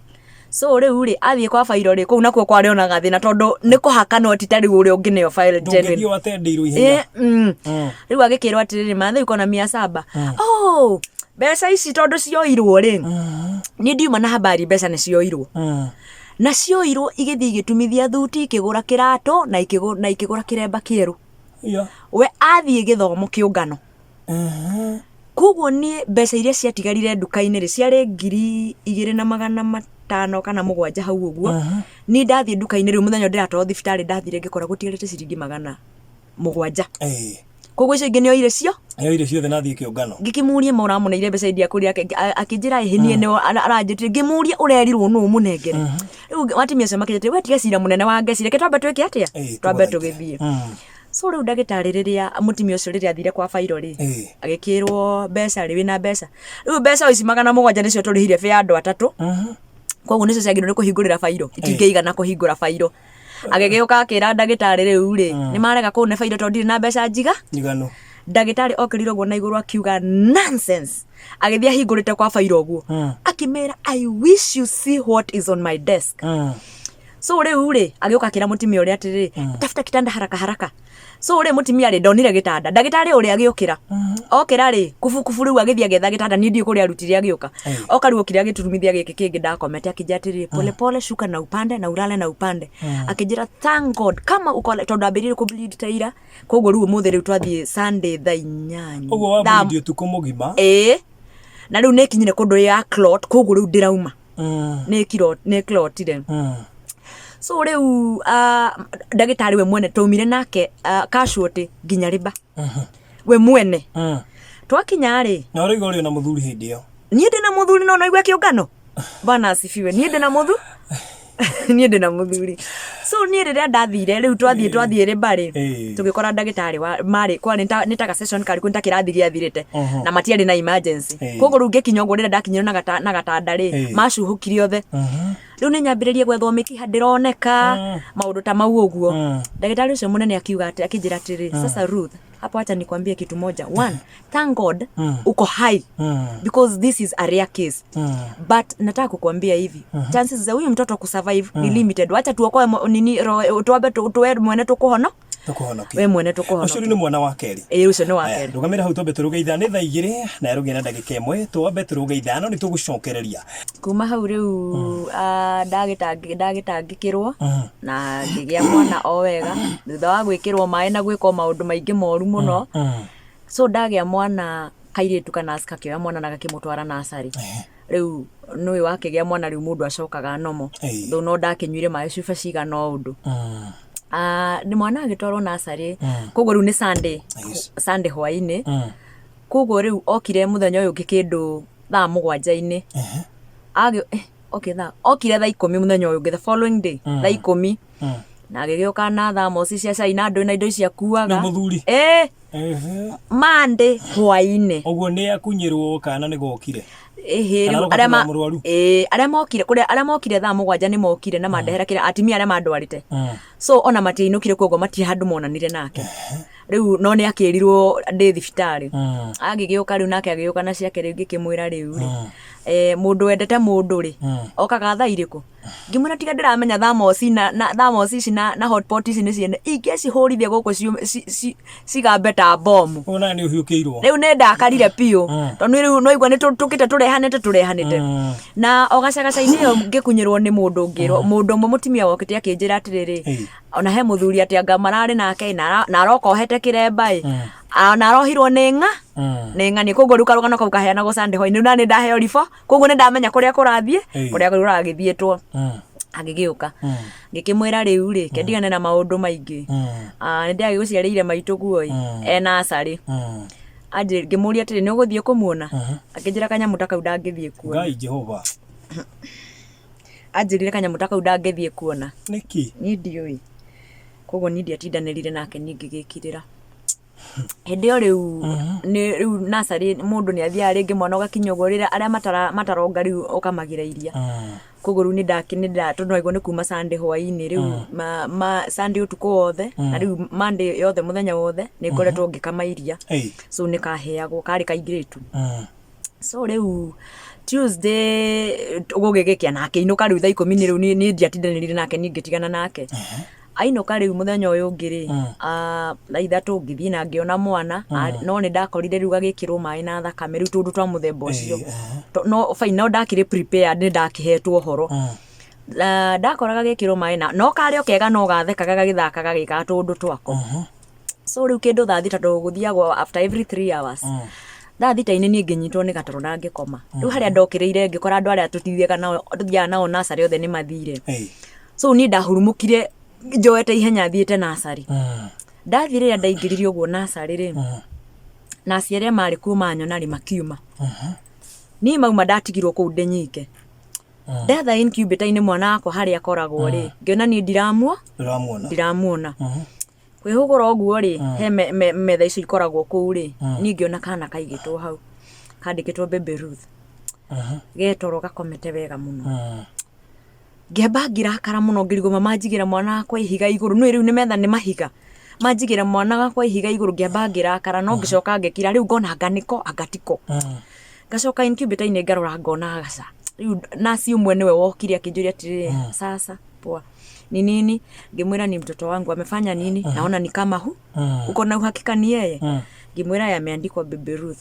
Speaker 2: So rĩu rĩ, athiĩ kwa fairo rĩ, kũu nakuo kwarĩ ona gathĩna tondũ nĩ kũhaka no ti ta rĩu ũrĩa ũngĩneo file genuine.
Speaker 1: Ndũngĩthiĩ watendeirwo ihenya.
Speaker 2: Rĩu agĩkĩrwo atĩrĩrĩ, mathe uko na 700? Oh, mbeca ici tondũ cioirwo rĩ, niĩ ndiuma na habari, mbeca nĩ cioirwo. Na cioirwo igĩthiĩ igĩtumithia thuti, ikĩgũra kĩratũ na ikĩgũra kĩremba kĩerũ. We athiĩ gĩthomo kĩũngano. Koguo niĩ mbeca iria ciatigarire nduka-inĩ rĩ, ciarĩ 2507 hau ũguo. Niĩ ndathiĩ nduka-inĩ rĩu mũthenya ũrĩa ndĩratwarwo thibitarĩ, ndathire ngĩkora gũtigarĩte ciringi 700. Koguo icio ingĩ nĩ oire cio.
Speaker 1: Yoire ciothe na athiĩ kĩũngano.
Speaker 2: Ngĩkĩmũria ma ũramũneire mbeca iria kũrĩa, akĩnjĩra ĩhĩ niĩ nĩ aranjĩtire. Ngĩmũria ũrerirwo nũ ũmũnengere? Rĩu watimia ũcio makĩnjĩra, we tiga cira mũnene wa ngeci, reke twambe twĩke atĩa, twambe
Speaker 1: tũgũthaitĩre.
Speaker 2: Tũgĩthiĩ. So rĩu ndagĩtarĩ rĩrĩa mũtumia ũcio rĩrĩa athire kwa bairo rĩ, agĩkĩrwo mbeca rĩ, wĩna mbeca rĩu, mbeca o ici 700 nĩcio tũrĩhire bĩa andũ atatũ. Koguo nĩcio ciagĩrĩirwo nĩ kũhingũrĩra bairo, itingĩigana kũhingũra bairo. Agĩgĩũka akĩra ndagĩtarĩ, rĩu rĩ, nĩ marega kũne bairo tondũ ndirĩ na mbeca njiga.
Speaker 1: Njiganu.
Speaker 2: Ndagĩtarĩ okĩrire ũguo na igũrũ akiuga nonsense, agĩthiĩ ahingũrĩte kwa bairo ũguo, akĩmera, I wish you see what is on my desk. So rĩu rĩ, agĩũka akĩra mũtumia ũrĩa atĩrĩrĩ, tafuta kitanda haraka haraka. So rĩ, mũtumia rĩ, ndonire gĩtanda. Ndagĩtarĩ ũrĩa agĩũkĩra, okĩra rĩ, kubukubu rĩu agĩthiĩ agĩetha gĩtanda, niĩ ndiũĩ kũrĩa arutire. Agĩũka oka rĩu okire agĩturumithia gĩkĩ kĩngĩ ndakomete, akĩnjĩra atĩrĩrĩ, pole pole, shuka na upande na ulale na upande. Akĩnjĩra thank God kama uko, tondũ ambĩrĩirie kũ bleed ta ira. Koguo rĩu ũmũthĩ rĩu twathiĩ Sunday thaa 8.
Speaker 1: Ũguo wabulidi ũtukũ mũgima.
Speaker 2: Ĩĩ, na rĩu nĩ ĩkinyire kũndũ ya clot, koguo rĩu ndĩrauma nĩ clotire. So rĩu ndagĩtarĩ we mwene twaumire nake casualty nginya rĩba we mwene. Twakinya rĩ,
Speaker 1: Na ũrauga ũrĩ na mũthuri hĩndĩ ĩyo.
Speaker 2: Niĩ ndĩ na mũthuri, no noigue kĩũngano, bwana asifiwe. Niĩ ndĩ na mũthu niĩ ndĩ na mũthuri. So niĩ rĩrĩa ndathire rĩu twathiĩ rĩba rĩ, tũgĩkora ndagĩtarĩ marĩ kwarĩ nĩ ta ga session karĩ nĩ ta kĩrathi gĩathirĩte na matiarĩ na emergency. Koguo rĩu ngĩkinya ũguo, rĩrĩa ndakinyire na gatanda rĩ, macuhũkire othe. Rĩu nĩ nyambĩrĩrie gwethwo mĩkiha ndĩroneka, maũndũ ta mau ũguo. Ndagĩtarĩ ũcio mũnene akiuga atĩ, akĩnjĩra atĩrĩ, sasa Ruth, hapo acha nikwambie kitu moja. One, thank God uko hai because this is a rare case, but nataka kukuambia hivi, chances za huyu mtoto kusurvive ni limited. Wacha tuokoe nini twambe tuwe mwene tukuhono.
Speaker 1: Tũkũhonokia.
Speaker 2: We mwene
Speaker 1: Ũcio rĩu
Speaker 2: tukuhonokia.
Speaker 1: Nĩ mwana wa kerĩ.
Speaker 2: Ĩĩ, ũcio nĩ wa
Speaker 1: Aya,
Speaker 2: kerĩ.
Speaker 1: Rũgamĩra hau twambe tũrũge ithaa, nĩ thaa 2 na ĩrũge na ndagĩka 1, twambe tũrũge 5 nĩ tũgũcokereria.
Speaker 2: Kuma hau rĩu ndagĩtangĩkĩrwo na ngĩgĩa mwana o wega thutha wa gwĩkĩrwo maĩ na gwĩkwo maũndũ maingĩ moru mũno. So ndagĩa mwana kairĩtu, kana kakĩoya mwana na gakĩmũtwara nasarĩ. Rĩu nĩũĩ wakĩgĩa mwana rĩu mũndũ acokaga nomo. Though no ndakĩnyuire maĩ cuba cigana o ũndũ. Nĩ mwana agĩtwarwo nasarĩ, koguo rĩu nĩ Sunday. Sunday hwainĩ. Koguo rĩu okire mũthenya ũyũ ũngĩ kĩndũ thaa 7-inĩ. Okay, thaa okire thaa 10 mũthenya ũyũ ũngĩ, the following day, thaa 10. Na agĩgĩũka na thamoci cia cai na ndũ na indo ici akuaga.
Speaker 1: Nĩ mũthuri?
Speaker 2: Ĩĩ.
Speaker 1: Ehe.
Speaker 2: Monday hwainĩ.
Speaker 1: Ũguo nĩ akunyĩrwo kana nĩ gokire?
Speaker 2: Ĩhĩ,
Speaker 1: Kana
Speaker 2: rĩu
Speaker 1: aroka
Speaker 2: arĩa ma
Speaker 1: kũgũra mũrwaru?
Speaker 2: Ĩĩ, arĩa mokire kũrĩa arĩa mokire thaa 7 nĩ mokire na mandehera kĩrĩa atumia arĩa mandwarĩte. So ona matiainũkire koguo matirĩ handũ monanire nake. Rĩu no nĩ akĩrirwo ndĩ thibitarĩ. Agĩgĩũka rĩu nake agĩũka na ciake rĩu ngĩkĩmwĩra rĩu rĩ, mũndũ wendete mũndũ rĩ, okaga thaa irĩkũ? Ngĩmwĩra tiga ndĩramenya thamoci na, na thamoci ici na, na hotpot ici nĩ ciene ingĩcihũrithia gũkũ cigambe ta bomu.
Speaker 1: Ũyũ nawe nĩ ũhiũkĩirwo.
Speaker 2: Rĩu nĩ ndakarire biũ tondũ rĩu no igua nĩ tũkĩte tũrehanĩte tũrehanĩte. Na o gacagaca-inĩ ĩyo ngĩkunyĩrwo nĩ mũndũ ngĩrwo mũndũ ũmwe mũtumia wokĩte akĩnjĩra atĩrĩrĩ, ona he mũthuri atĩ anga mararĩ nake na aroka ohete kĩremba ĩ, na arohirwo nĩ ng'a nĩ ng'ani. Koguo rĩu karũgano kau kaheanagwo Sunday hwainĩ rĩu nani ndaheo riboti koguo nĩ ndamenya kũrĩa kũrathiĩ kũrĩa kũragĩthiĩtwo. Agĩgĩũka ngĩkĩmwĩra rĩu rĩ ke ndigane na maũndũ maingĩ, nĩ ndĩragĩgũciarĩire maitũguo ĩ e nacarĩ. Ngĩmũria atĩrĩ, nĩ ũgũthiĩ kũmuona? Akĩnjĩra kanyamũ ta kau ndangĩthiĩ kuona.
Speaker 1: Ngai Jehova.
Speaker 2: Anjĩrire kanyamũ ta kau ndangĩthiĩ kuona.
Speaker 1: Nĩkĩ?
Speaker 2: Niĩ ndiũĩ. Koguo niĩ ndiatindanĩrire nake niĩ ngĩgĩkirĩra. Hĩndĩ ĩyo rĩu nĩ rĩu nursery mũndũ nĩ athiaga rĩngĩ mwana ũgakinya ũguo rĩrĩa arĩa mataronga rĩu ũkamagĩra iria. Koguo rĩu nĩ tondũ nĩwaigua nĩ kuma Sunday hwainĩ rĩu Sunday ũtukũ wothe na rĩu Monday yothe mũthenya wothe nĩ ngoretwo ngĩkama iria. So nĩ kaheagwo karĩ kairĩtu. So rĩu Tuesday gũgĩgĩkĩa na akĩinũka rĩu thaa 10 nĩ rĩu niĩ ndiatindanĩrire nake niĩ ngĩtigana nake. Ainũka rĩu mũthenya ũyũ ũngĩ rĩ, thaa 3 ngĩthiĩ na ngĩona mwana, no nĩ ndakorire rĩu gagĩkĩrwo maĩ na thakame rĩu tũndũ twa mũthemba ũcio. No fine no ndakĩrĩ prepared nĩ ndakĩhetwo ũhoro. Ndakora gagĩkĩrwo maĩ na no karĩ o kega no gathekaga gagĩthakaga gagĩkaga tũũndũ twako. So rĩu kĩndũ thaa 6 tondũ gũthiagwo after every 3 hours. Thaa 6-inĩ niĩ ngĩnyitwo nĩ gatoro na ngĩkoma. Rĩu harĩa ndokĩrĩire ngĩkora andũ arĩa tũthiaga nao tũthiaga nao nursery othe nĩ mathire. So niĩ ndahurumũkire njoete ihenya thiĩte nursery. Ndathiĩ rĩrĩa ndaingĩrire ũguo nursery rĩ, nurse arĩa marĩ kuo manyona rĩ makiuma. Niĩ mauma ndatigirwo kũu ndĩ nyike. Ndatha incubator-inĩ mwana wakwa harĩa akoragwo rĩ, ngĩona niĩ
Speaker 1: Ndũramuona.
Speaker 2: ndiramuona. Kwĩhũgũra ũguo rĩ, he metha icio ikoragwo kũu rĩ, niĩ ngĩona kana kaigĩtwo hau kandĩkĩtwo Baby Ruth. Getoro gakomete wega mũno. Ngĩamba ngĩrakara mũno ngĩrigwo mama njigĩra mwana wakwa ihiga igũrũ nĩ rĩu nĩ metha nĩ mahiga manjigĩra mwana wakwa ihiga igũrũ ngĩamba ngĩrakara no ngĩcoka ngĩkira rĩu ngona anga nĩko anga tiko. Ngacoka incubator-inĩ ngarora ngona gaca. Rĩu nurse ũmwe nĩwe wokire akĩnjũria atĩrĩrĩ, sasa poa ni nini? Ngĩmwĩra ni mtoto wangu amefanya nini? Naona ni kama hu uko na uhakika ni yeye? Ngĩmwĩra yameandikwa Baby Ruth.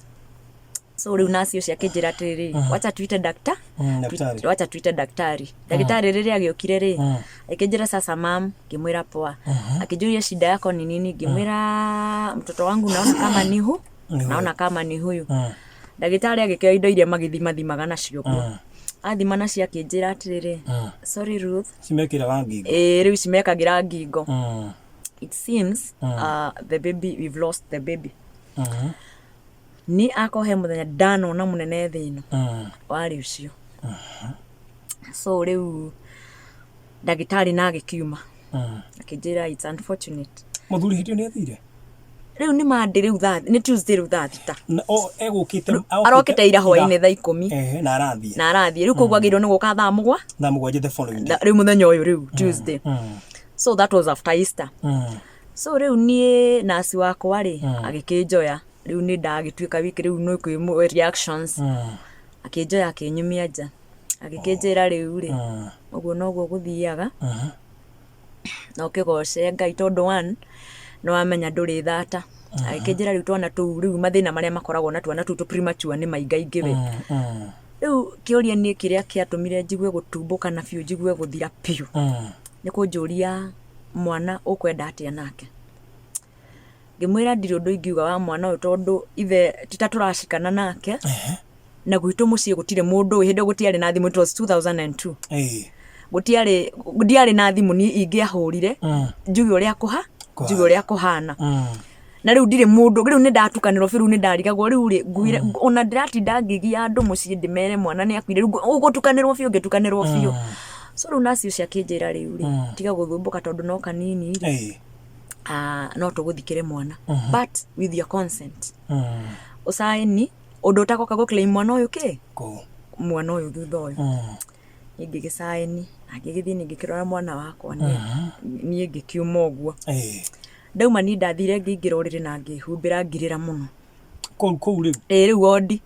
Speaker 2: So rĩu nurse ũcio akĩnjĩra atĩrĩrĩ, wacha tuite dakta
Speaker 1: Daktari.
Speaker 2: Wacha tuite daktari. Ndagĩtarĩ rĩrĩa agĩũkire rĩ, akĩnjĩra sasa mam, ngĩmwĩra poa. Akĩnjũria shida yako ni nini? Ngĩmwĩra mtoto wangu naona kama ni hu naona kama ni huyu. Ndagĩtarĩ agĩkĩoya indo iria magĩthimathimaga nacio kuo. Athima nacio akĩnjĩra atĩrĩrĩ, sorry Ruth.
Speaker 1: Cimekĩraga ngingo.
Speaker 2: Ĩĩ rĩu cimekagĩra ngingo. It seems the baby, we've lost the baby. Niĩ akorwo he mũthenya ndanona mũnene thĩ ĩno warĩ ũcio. So rĩu ndagĩtarĩ na agĩkiuma akĩnjĩra it's unfortunate.
Speaker 1: Mũthuri hĩndĩ ĩyo nĩ athire?
Speaker 2: Rĩu nĩ Monday rĩu thaa nĩ Tuesday rĩu thaa 6.
Speaker 1: Na o egũkĩte
Speaker 2: Arokĩte ira hwainĩ thaa 10.
Speaker 1: Ehe, na arathiĩ.
Speaker 2: Na arathiĩ rĩu koguo agĩrĩirwo nĩ gũka
Speaker 1: Thaa 7 the following day.
Speaker 2: Rĩu mũthenya ũyũ rĩu Tuesday. So that was after Easter. So rĩu niĩ nurse wakwa rĩ agĩkĩnjoya rĩu nĩ ndagĩtuĩka wiki rĩu nĩ kwĩ reactions. Akĩnjoya akĩnyumia nja agĩkĩnjĩra rĩu rĩ ũguo noguo gũthiaga na ũkĩgoce Ngai tondũ one nĩ wamenya ndũrĩ thata. Agĩkĩnjĩra rĩu twana tũu rĩu mathĩna marĩa makoragwo na twana tũu tũ premature nĩ maingaingĩ we. Rĩu kĩũria niĩ kĩrĩa kĩatũmire njigue gũtumbũka na biũ njigue gũthira biũ nĩ kũnjũria mwana ũkwenda atĩa nake. Ngĩmwĩra ndirĩ ũndũ ingiuga wa mwana ũyũ tondũ ithe ti ta tũracikana nake na gwitũ mũciĩ gũtirĩ mũndũ ũĩ hĩndĩ ĩyo gũtiarĩ na thimũ, it was 2002. Gũtiarĩ ndiarĩ na thimũ niĩ ingĩahũrire njuge ũrĩa kũha njuge ũrĩa kũhana. Na rĩu ndirĩ mũndũ rĩu nĩ ndatukanĩrwo biũ rĩu nĩ ndarigagwo rĩu rĩ nguire ona ndĩratinda ngĩgia andũ mũciĩ ndĩmere mwana nĩ akuire rĩu ũgũtukanĩrwo biũ ngĩtukanĩrwo biũ. So rĩu nurse ũcio akĩnjĩra rĩu rĩ, tiga gũthumbũka tondũ no kanini rĩ, no tũgũthikĩre mwana but with your consent, ũcaĩni ũndũ ũtagoka gũ claim mwana ũyũ kĩ
Speaker 1: Kũu.
Speaker 2: Mwana ũyũ thutha ũyũ. Niĩ ngĩgĩcaĩni na ngĩgĩthiĩ niĩ ngĩkĩrora mwana wakwa, niĩ ngĩkiuma ũguo. Ndauma niĩ ndathire ngĩingĩra ũrĩrĩ na ngĩhumbĩra ngirĩra mũno.
Speaker 1: Kũu rĩu?
Speaker 2: Ĩĩ, rĩu wondi.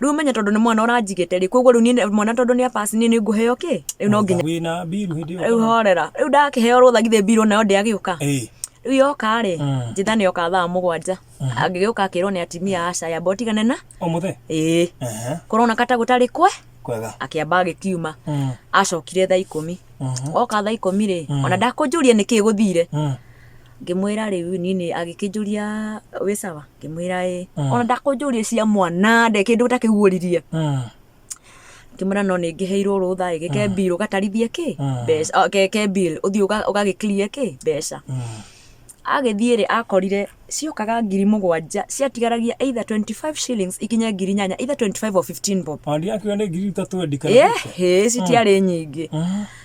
Speaker 2: Rĩu ũmenye tondũ nĩ mwana ũranjigĩte rĩ, koguo rĩu niĩ mwana tondũ nĩ apass, niĩ nĩ ngũheo kĩ rĩu no nginya.
Speaker 1: Wĩna mbiru hĩndĩ ĩyo?
Speaker 2: Rĩu horera, rĩu ndakĩheo rũtha, githĩ mbiru nayo ndĩagĩũka? Rĩu yoka rĩ, njĩtha nĩ yoka thaa 7, angĩgĩũka akĩrwo nĩ atimia, aca, yamba ũtigane na
Speaker 1: O mũthee?
Speaker 2: Ĩĩ. Kũrona kata gũtarĩ kwe.
Speaker 1: Kwega.
Speaker 2: Akĩamba agĩkiuma. Acokire thaa 10. Oka thaa 10 rĩ, ona ndakũnjũria nĩkĩ gũthire. Ngĩmwĩra rĩu niĩ nĩ agĩkĩnjũria wĩ sawa, ngĩmwĩra ĩ. Ona ndakũnjũria cia mwana, nde kĩndũ ũtakĩguũririe. Ngĩmwĩra no nĩ ngĩheirwo rũtha ĩ, gĩke bill ũgatarithie kĩ mbeca, ke bill ũthiĩ ũgagĩ clear kĩ mbeca. Agĩthiĩ rĩ, akorire ciokaga 7,000, ciatigaragia either 25 shillings ikinye 8,000, either 25 or 15 bob.
Speaker 1: Ona ndiakiuga nĩ 3,000 kana 50.
Speaker 2: Hĩ, citiarĩ nyingĩ.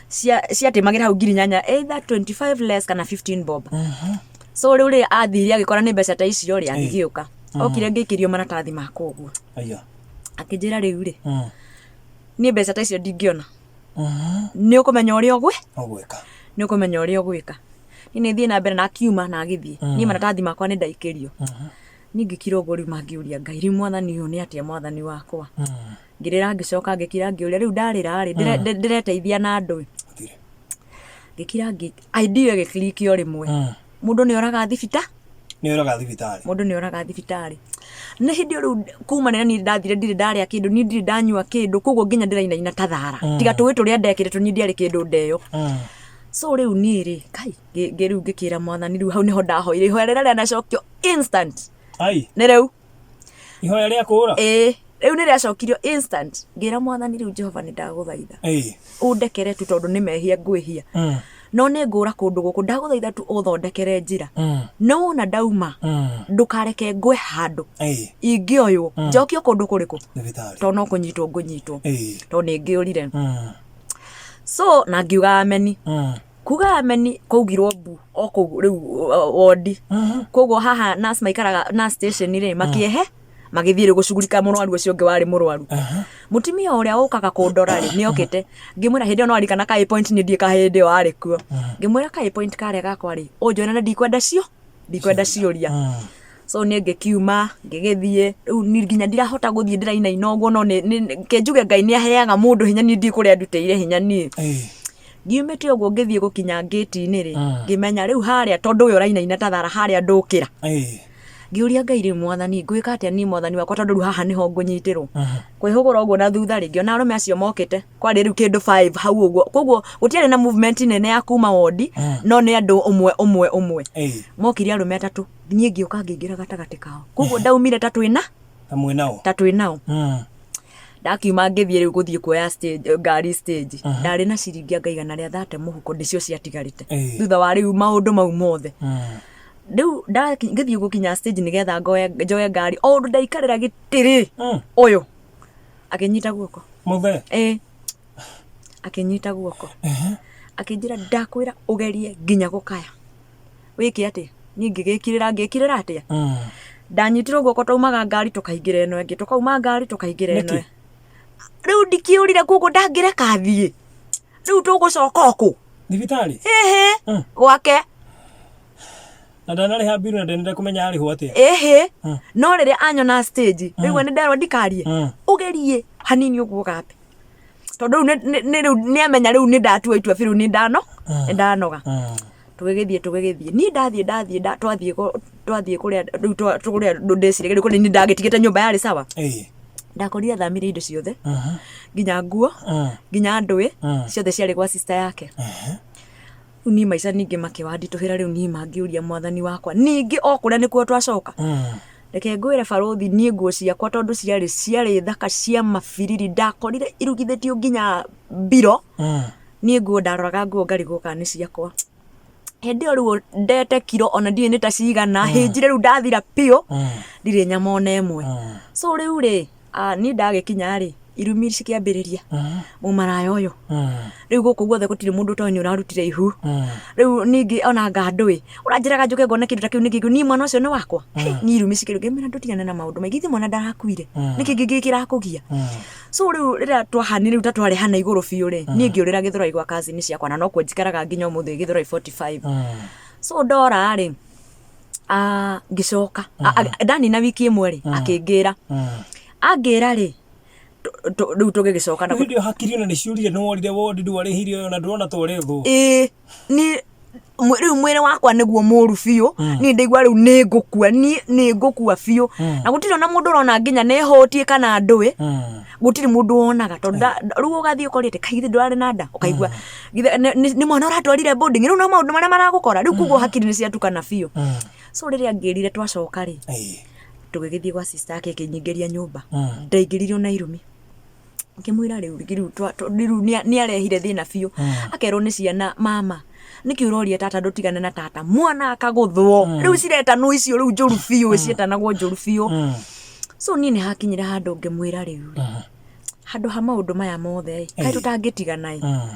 Speaker 2: Ciatĩmagĩra hau 8,000, either 25 less kana 15 bob. So rĩu rĩ, athire agĩkora nĩ mbeca ta icio rĩ, agĩgĩũka. Okire ngĩikĩrio maratathi makwa ũguo.
Speaker 1: Aya.
Speaker 2: Akĩnjĩra rĩu rĩ, niĩ mbeca ta icio ndingĩona. Nĩ ũkũmenya ũrĩa ũgwĩ
Speaker 1: Ũgwĩka.
Speaker 2: Nĩ ũkũmenya ũrĩa ũgwĩka. Niĩ nĩ thiĩ na mbere na akiuma na agĩthiĩ. Niĩ maratathi makwa nĩ ndaikĩrio. Niĩ ngĩkira ũguo, rĩu mangĩũria Ngai, rĩu mwathani ũyũ nĩ atĩa, mwathani wakwa? Ngĩrĩra, ngĩcoka ngĩkira, ngĩũria rĩu ndarĩra rĩ, ndĩreteithia na andũ ĩ?
Speaker 1: Gũtirĩ.
Speaker 2: Ngĩkira, idea ĩgĩclick o rĩmwe. Mũndũ nĩ oraga thibita.
Speaker 1: Nĩ ũraga thibitarĩ.
Speaker 2: Mũndũ nĩ oraga thibitarĩ. Nĩ hĩndĩ ĩyo rĩu kuma rĩrĩa niĩ ndathire, ndirĩ ndarĩa kĩndũ, niĩ ndirĩ ndanyua kĩndũ, koguo nginya ndĩrainaina ta thara. Tiga tũĩ tũrĩa ndekĩrĩtwo, niĩ ndiarĩ kĩndũ ndeo. So rĩu niĩ rĩ, kai, rĩu ngĩkĩra mwathani, rĩu hau nĩho ndahoire ihoya rĩrĩa rĩanacokio instant.
Speaker 1: Ai.
Speaker 2: Nĩ rĩu.
Speaker 1: Ihoya rĩa kũũra?
Speaker 2: Ĩĩ, rĩu nĩ rĩacokirio instant. Ngĩra mwathani, rĩu Jehova, nĩ ndagũthaitha ũndekere tu tondũ nĩ mehia ngwĩhia, no nĩ ngũra kũndũ gũkũ, ndagũthaitha tu ũthondekere njĩra. No wona ndauma, ndũkareke ngwe handũ. Ingĩoywo njokio kũndũ kũrĩkũ?
Speaker 1: Thibitarĩ.
Speaker 2: Tondũ no kũnyitwo ngũnyitwo, tondũ nĩ ngĩũrire. So na ngiuga ameni. Kuga ameni kwaugirwo mbu o kũu rĩu wondi. Koguo haha nurse maikaraga nurse station rĩ, makĩehe magĩthiĩ rĩu gũcugurika mũrwaru ũcio ũngĩ warĩ mũrwaru. Mũtumia ũrĩa ũkaga kũndora rĩ, nĩ okĩte. Ngĩmwĩra hĩndĩ ĩyo no arikana ka point nĩ ndiĩ ka hĩndĩ ĩyo arĩ kuo. Ngĩmwĩra ka point karĩa gakwa rĩ, ũnjoere na ndikwenda cio, ndikwenda ciũria. So niĩ ngĩkiuma ngĩgĩthiĩ, rĩu niĩ nginya ndirahota gũthiĩ, ndĩrainaina ũguo, no ke njuge Ngai nĩ aheaga mũndũ hinya, niĩ ndiĩ kũrĩa ndutĩire hinya niĩ. Ngiumĩte ũguo ngĩthiĩ gũkinya ngĩti-inĩ rĩ, ngĩmenya rĩu harĩa tondũ ũyũ ũrainaina ta thara harĩa ndũkĩra. Ngĩũria Ngai, rĩu mwathani ngwĩka atĩa niĩ, mwathani wakwa, tondũ rĩu haha nĩho ngũnyitĩrwo. Kwĩhũgũra ũguo na thutha rĩ, ngĩona arũme acio mokĩte, kwarĩ rĩu kĩndũ 5 hau ũguo, koguo gũtiarĩ na movement nene ya kuma wondi, no nĩ andũ ũmwe ũmwe ũmwe. Mokire arũme atatũ, niĩ ngĩũka ngĩingĩra gatagatĩ kao, koguo ndaumire ta twĩna
Speaker 1: Ta mwĩ nao.
Speaker 2: Ta twĩ nao. Ndakiuma ngĩthiĩ rĩu gũthiĩ kuoya stage, ngari stage, ndarĩ na ciringi anga 130 mũhuko, nĩcio ciatigarĩte thutha wa rĩu maũndũ mau mothe. Rĩu ngĩthiĩ gũkinya stage nĩgetha njoe ngari, o ũndũ ndaikarĩra gĩtĩ rĩ, ũyũ akĩnyita guoko.
Speaker 1: Mũthee?
Speaker 2: Ĩ, akĩnyita guoko, akĩnjĩra, ndakwĩra ũgerie nginya gũkaya wĩke atĩa. Niĩ ngĩgĩkirĩra, ngĩkirĩra atĩa. Ndanyitirwo guoko, twaumaga ngari tũkaingĩra ĩno ĩngĩ, tũkauma ngari tũkaingĩra ĩno.
Speaker 1: Nĩkĩ?
Speaker 2: Rĩu ndikĩũrire, koguo ndangĩreka thiĩ, rĩu tũgũcoka o kũ?
Speaker 1: Thibitarĩ?
Speaker 2: Ĩhĩ. Gwake.
Speaker 1: Na ndanarĩha mbiru na ndenenda kũmenya arĩhwo atĩa.
Speaker 2: Ĩhĩ. No rĩrĩa anyona stage, rĩu nĩ nderwo ndikarie, ũgerie hanini ũguo ũgambe, tondũ rĩu nĩ rĩu nĩ amenya rĩu nĩ ndatua itua biũ, rĩu nĩ ndano nĩ ndanoga. Tũgĩgĩthiĩ niĩ ndathiĩ twathiĩ kũrĩa rĩu kũrĩa ndĩciragia rĩu kũrĩa nĩ ndagĩtigĩte nyũmba yarĩ sawa. Ndakorire athamire indo ciothe, nginya nguo, nginya ndũĩ ciothe ciarĩ gwa sister yake. Rĩu niĩ maica ningĩ makĩwanditũhĩra, rĩu niĩ mangĩũria mwathani wakwa ningĩ o kũrĩa nĩkuo twacoka. Reke ngwĩre barũthi, niĩ nguo ciakwa tondũ ciarĩ thaka cia mabiriri, ndakorire irugithĩtio nginya mbiro. Niĩ nguo ndaroraga nguo ngarigwo kana nĩ ciakwa. Hĩndĩ ĩyo rĩu ndete kiro ona ndiũĩ nĩ ta cigana, hĩnjire rĩu ndathira biũ, ndirĩ nyama ona ĩmwe. So rĩu rĩ, niĩ ndagĩkinya rĩ, Irumi cikĩambĩrĩria, mũmaraya ũyũ, rĩu gũkũ guothe gũtirĩ mũndũ ũtoĩ nĩ ũrarutire ihu. Rĩu ningĩ ona anga ndũĩ ũranjĩraga njũke ngone kĩndũ ta kĩu nĩkĩ? Niĩ mwana ũcio nĩ wakwa? Hey, niĩ irumi cikĩrĩ, ngĩmwĩra ndũtigane na maũndũ maingĩ, ithe mwana ndarakuire, nĩkĩ kĩngĩ kĩrakũgia? So rĩu rĩrĩa twahanire rĩu ta twarehana igũrũ biũ rĩ, niĩ ngĩũrĩra Gĩthũrai gwa cousin ciakwa, na nokuo njikaraga nginya ũmũthĩ, Gĩthũrai 45. So ndora rĩ, ngĩcoka ndanina wiki ĩmwe rĩ, akĩngĩra angĩra rĩ, rĩu tũgĩgĩcoka
Speaker 1: na hĩndĩ ĩyo hakiri ona nĩ ciũrire, nĩ worire wondi, ndwarĩhire ona ndũrona ta ũrĩ thũ.
Speaker 2: Ĩĩ, ni rĩu mwĩrĩ wakwa nĩguo mũru biũ. Niĩ ndaigua rĩu nĩ ngũkua, niĩ nĩ ngũkua biũ, na gũtirĩ ona mũndũ ũrona nginya nĩ hũtiĩ kana ndũĩ. Gũtirĩ mũndũ wonaga tondũ rĩu ũgathiĩ ũkoria atĩ kaĩ githĩ ndũrarĩ na nda, ũkaigua githĩ nĩ mwana ũratwarire boarding, rĩu no maũndũ marĩa maragũkora rĩu, koguo hakiri nĩ ciatukana biũ. So rĩrĩa ngĩrire twacoka rĩ, tũgĩgĩthiĩ gwa sister yake, ĩkĩnyingĩria nyũmba. Ndaingĩririo na irumi, ngĩmwĩra rĩu rĩu rĩu nĩarehire thĩna biũ. Akerwo nĩ ciana, mama, nĩkĩ ũroria tata ndũtigane na tata? Mwana akagũthwo. Rĩu ciretanwo icio rĩu njũru biũ, ciĩtanagwo njũru biũ. So niĩ nĩ hakinyire handũ ngĩmwĩra rĩu rĩ, handũ ha maũndũ maya mothe ĩ, kaĩ tũtangĩtigana ĩ,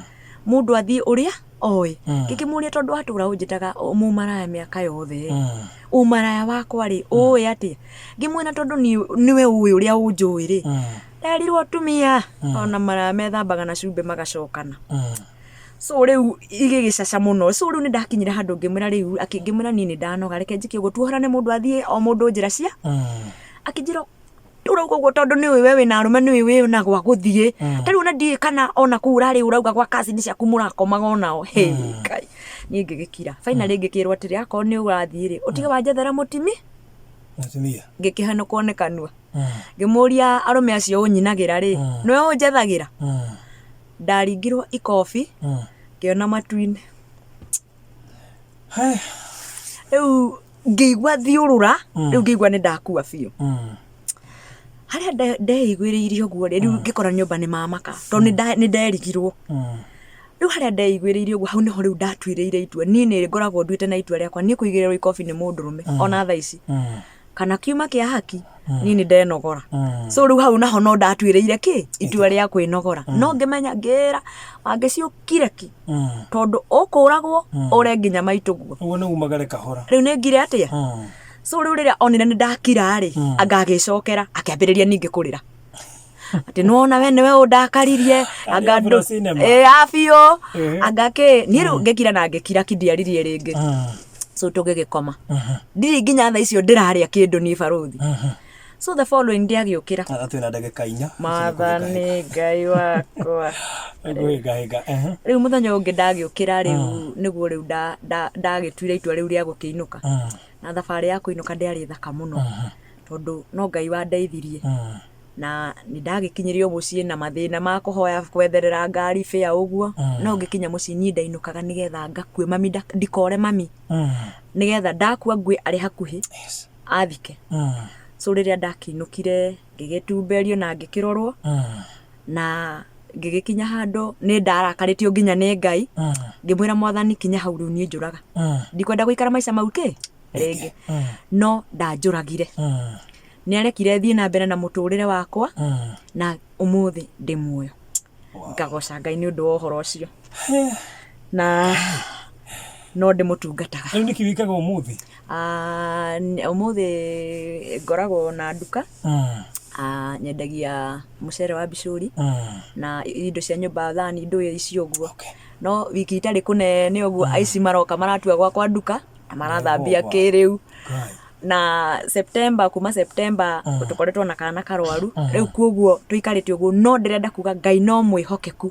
Speaker 2: mũndũ athiĩ ũrĩa oĩ. Ngĩkĩmũria, tondũ watũra ũnjĩtaga mũmaraya mĩaka yothe ĩ, ũmaraya wakwa rĩ, ũĩ atĩa? Ngĩmwĩra tondũ nĩwe ũĩ ũrĩa ũnjũĩ rĩ, nderirwo atumia ona maraya methambaga na cumbĩ magacokana. So rĩu igĩgĩcaca mũno. So rĩu nĩ ndakinyire handũ ngĩmwĩra rĩu, ngĩmwĩra niĩ nĩ ndanoga, reke njĩke ũguo, tuohorane, mũndũ athiĩ o mũndũ njĩra cia. Akĩnjĩra ũrauga ũguo tondũ nĩ ũĩ we wĩna arũme, nĩ ũĩ wĩna gwa gũthiĩ. Ta rĩu ona ndiũĩ kana ona kũu ũrarĩ ũrauga gwa cousin ciaku mũrakomaga onao. Hey, Ngai, niĩ ngĩgĩkira. Finally ngĩkĩrwo atĩrĩ, akorwo nĩ ũrathiĩ rĩ, ũtige wanjethera mũtimi.
Speaker 1: Mũtumia.
Speaker 2: Ngĩkĩhenũkwo nĩ kanua. Ngĩmũria, arũme acio ũnyinagĩra rĩ, nĩwe ũnjethagĩra? Ndaringirwo ikobi, ngĩona matu-inĩ. Rĩu ngĩigua thiũrũra, rĩu ngĩigua nĩ ndakua biũ. Harĩa ndeiguĩrĩire ũguo rĩ, rĩu ngĩkora nyũmba nĩ mamaka tondũ nĩ nderigirwo. Rĩu harĩa ndeiguĩrĩire ũguo, hau nĩho rĩu ndatuĩrĩire itua. Niĩ nĩ ngoragwo nduĩte na itua rĩakwa, niĩ kũigĩrĩrwo ikobi nĩ mũndũrũme ona thaa ici kana kiuma kĩa haki, niĩ nĩ ndenogora. So rĩu hau naho no ndatuĩrĩire kĩ itua rĩa kwĩnogora, no ngĩmenya ngĩra wangĩciũkire ki, tondũ ũkũragwo ũre nginya maitũguo.
Speaker 1: Ũguo nĩ umagare kahora.
Speaker 2: Rĩu nĩ ngire atĩa? So rĩu rĩrĩa onire nĩ ndakira rĩ, anga agĩcokera akĩambĩrĩria ningĩ kũrĩra atĩ nĩwona we nĩwe ũndakaririe. Anga
Speaker 1: Afro cinema.
Speaker 2: Ĩ, a biũ. Anga kĩ, niĩ rĩu ngĩkira na ngĩkira ki, ndiaririe rĩngĩ. So tũgĩgĩkoma, ndirĩ nginya thaa icio ndĩrarĩa kĩndũ niĩ barũthi. So the following day agĩũkĩra.
Speaker 1: Haha twĩna ndagĩka 4.
Speaker 2: Mathani Ngai wakwa.
Speaker 1: Ngũhĩngahĩnga.
Speaker 2: Rĩu mũthenya ũngĩ ndagĩũkĩra, rĩu nĩguo rĩu ndagĩtuire itua rĩu rĩa gũkĩinũka. Na thabarĩ ya kũinũka ndĩarĩ thaka mũno, tondũ no Ngai wandeithirie, na nĩ ndagĩkinyirio mũciĩ na mathĩna ma kũhoya kwetherera ngari bĩa ũguo. No ngĩkinya mũciĩ, niĩ ndainũkaga nĩgetha ngakue mami, ndikore mami, nĩgetha ndakua ngue arĩ hakuhĩ, athike. So rĩrĩa ndakĩinũkire, ngĩgĩtumberio na ngĩkĩrorwo, na ngĩgĩkinya handũ nĩ ndarakarĩtio nginya nĩ Ngai. Ngĩmwĩra, Mwathani, kinya hau rĩu, niĩ njũraga, ndikwenda gũikara maica mau kĩ rĩngĩ. No ndanjũragire, nĩ arekire thiĩ na mbere na mũtũrĩre wakwa, na ũmũthĩ ndĩ muoyo. Ngagoca Ngai nĩ ũndũ wa ũhoro ũcio, na no ndĩmũtungataga.
Speaker 1: Rĩu nĩkĩ wĩkaga ũmũthĩ?
Speaker 2: Ah, ũmũthĩ ngoragwo na nduka. Nyendagia mũcere wa bicũri na indo cia nyũmba, thani, ndũĩ icio ũguo. No wiki itarĩ kũnene ũguo, aici maroka maratua gwakwa nduka na marathambia kĩrĩu.
Speaker 1: Ngai.
Speaker 2: Na September, kuma September tũkoretwo na kana karwaru rĩu, kuoguo tũikarĩte ũguo. No ndĩrenda kuga Ngai no mwĩhokeku,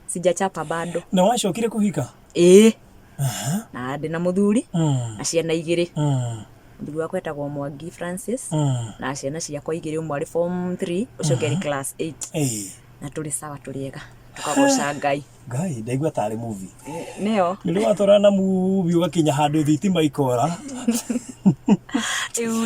Speaker 2: sijachapa bado.
Speaker 1: Na wacokire kũhika?
Speaker 2: Ĩĩ, na ndĩ na mũthuri na ciana 2. Mũthuri wakwa etagwo Mwangi Francis, na ciana ciakwa 2, ũmwe arĩ form 3, ũcio ũngĩ arĩ class 8. Na tũrĩ sawa, tũrĩ ega, tũkagoca Ngai.
Speaker 1: Ngai, ndaigua tarĩ movie.
Speaker 2: Nĩyo.
Speaker 1: Nĩ rĩ watwara na movie ũgakinya handũ thitima ikora.
Speaker 2: Rĩu.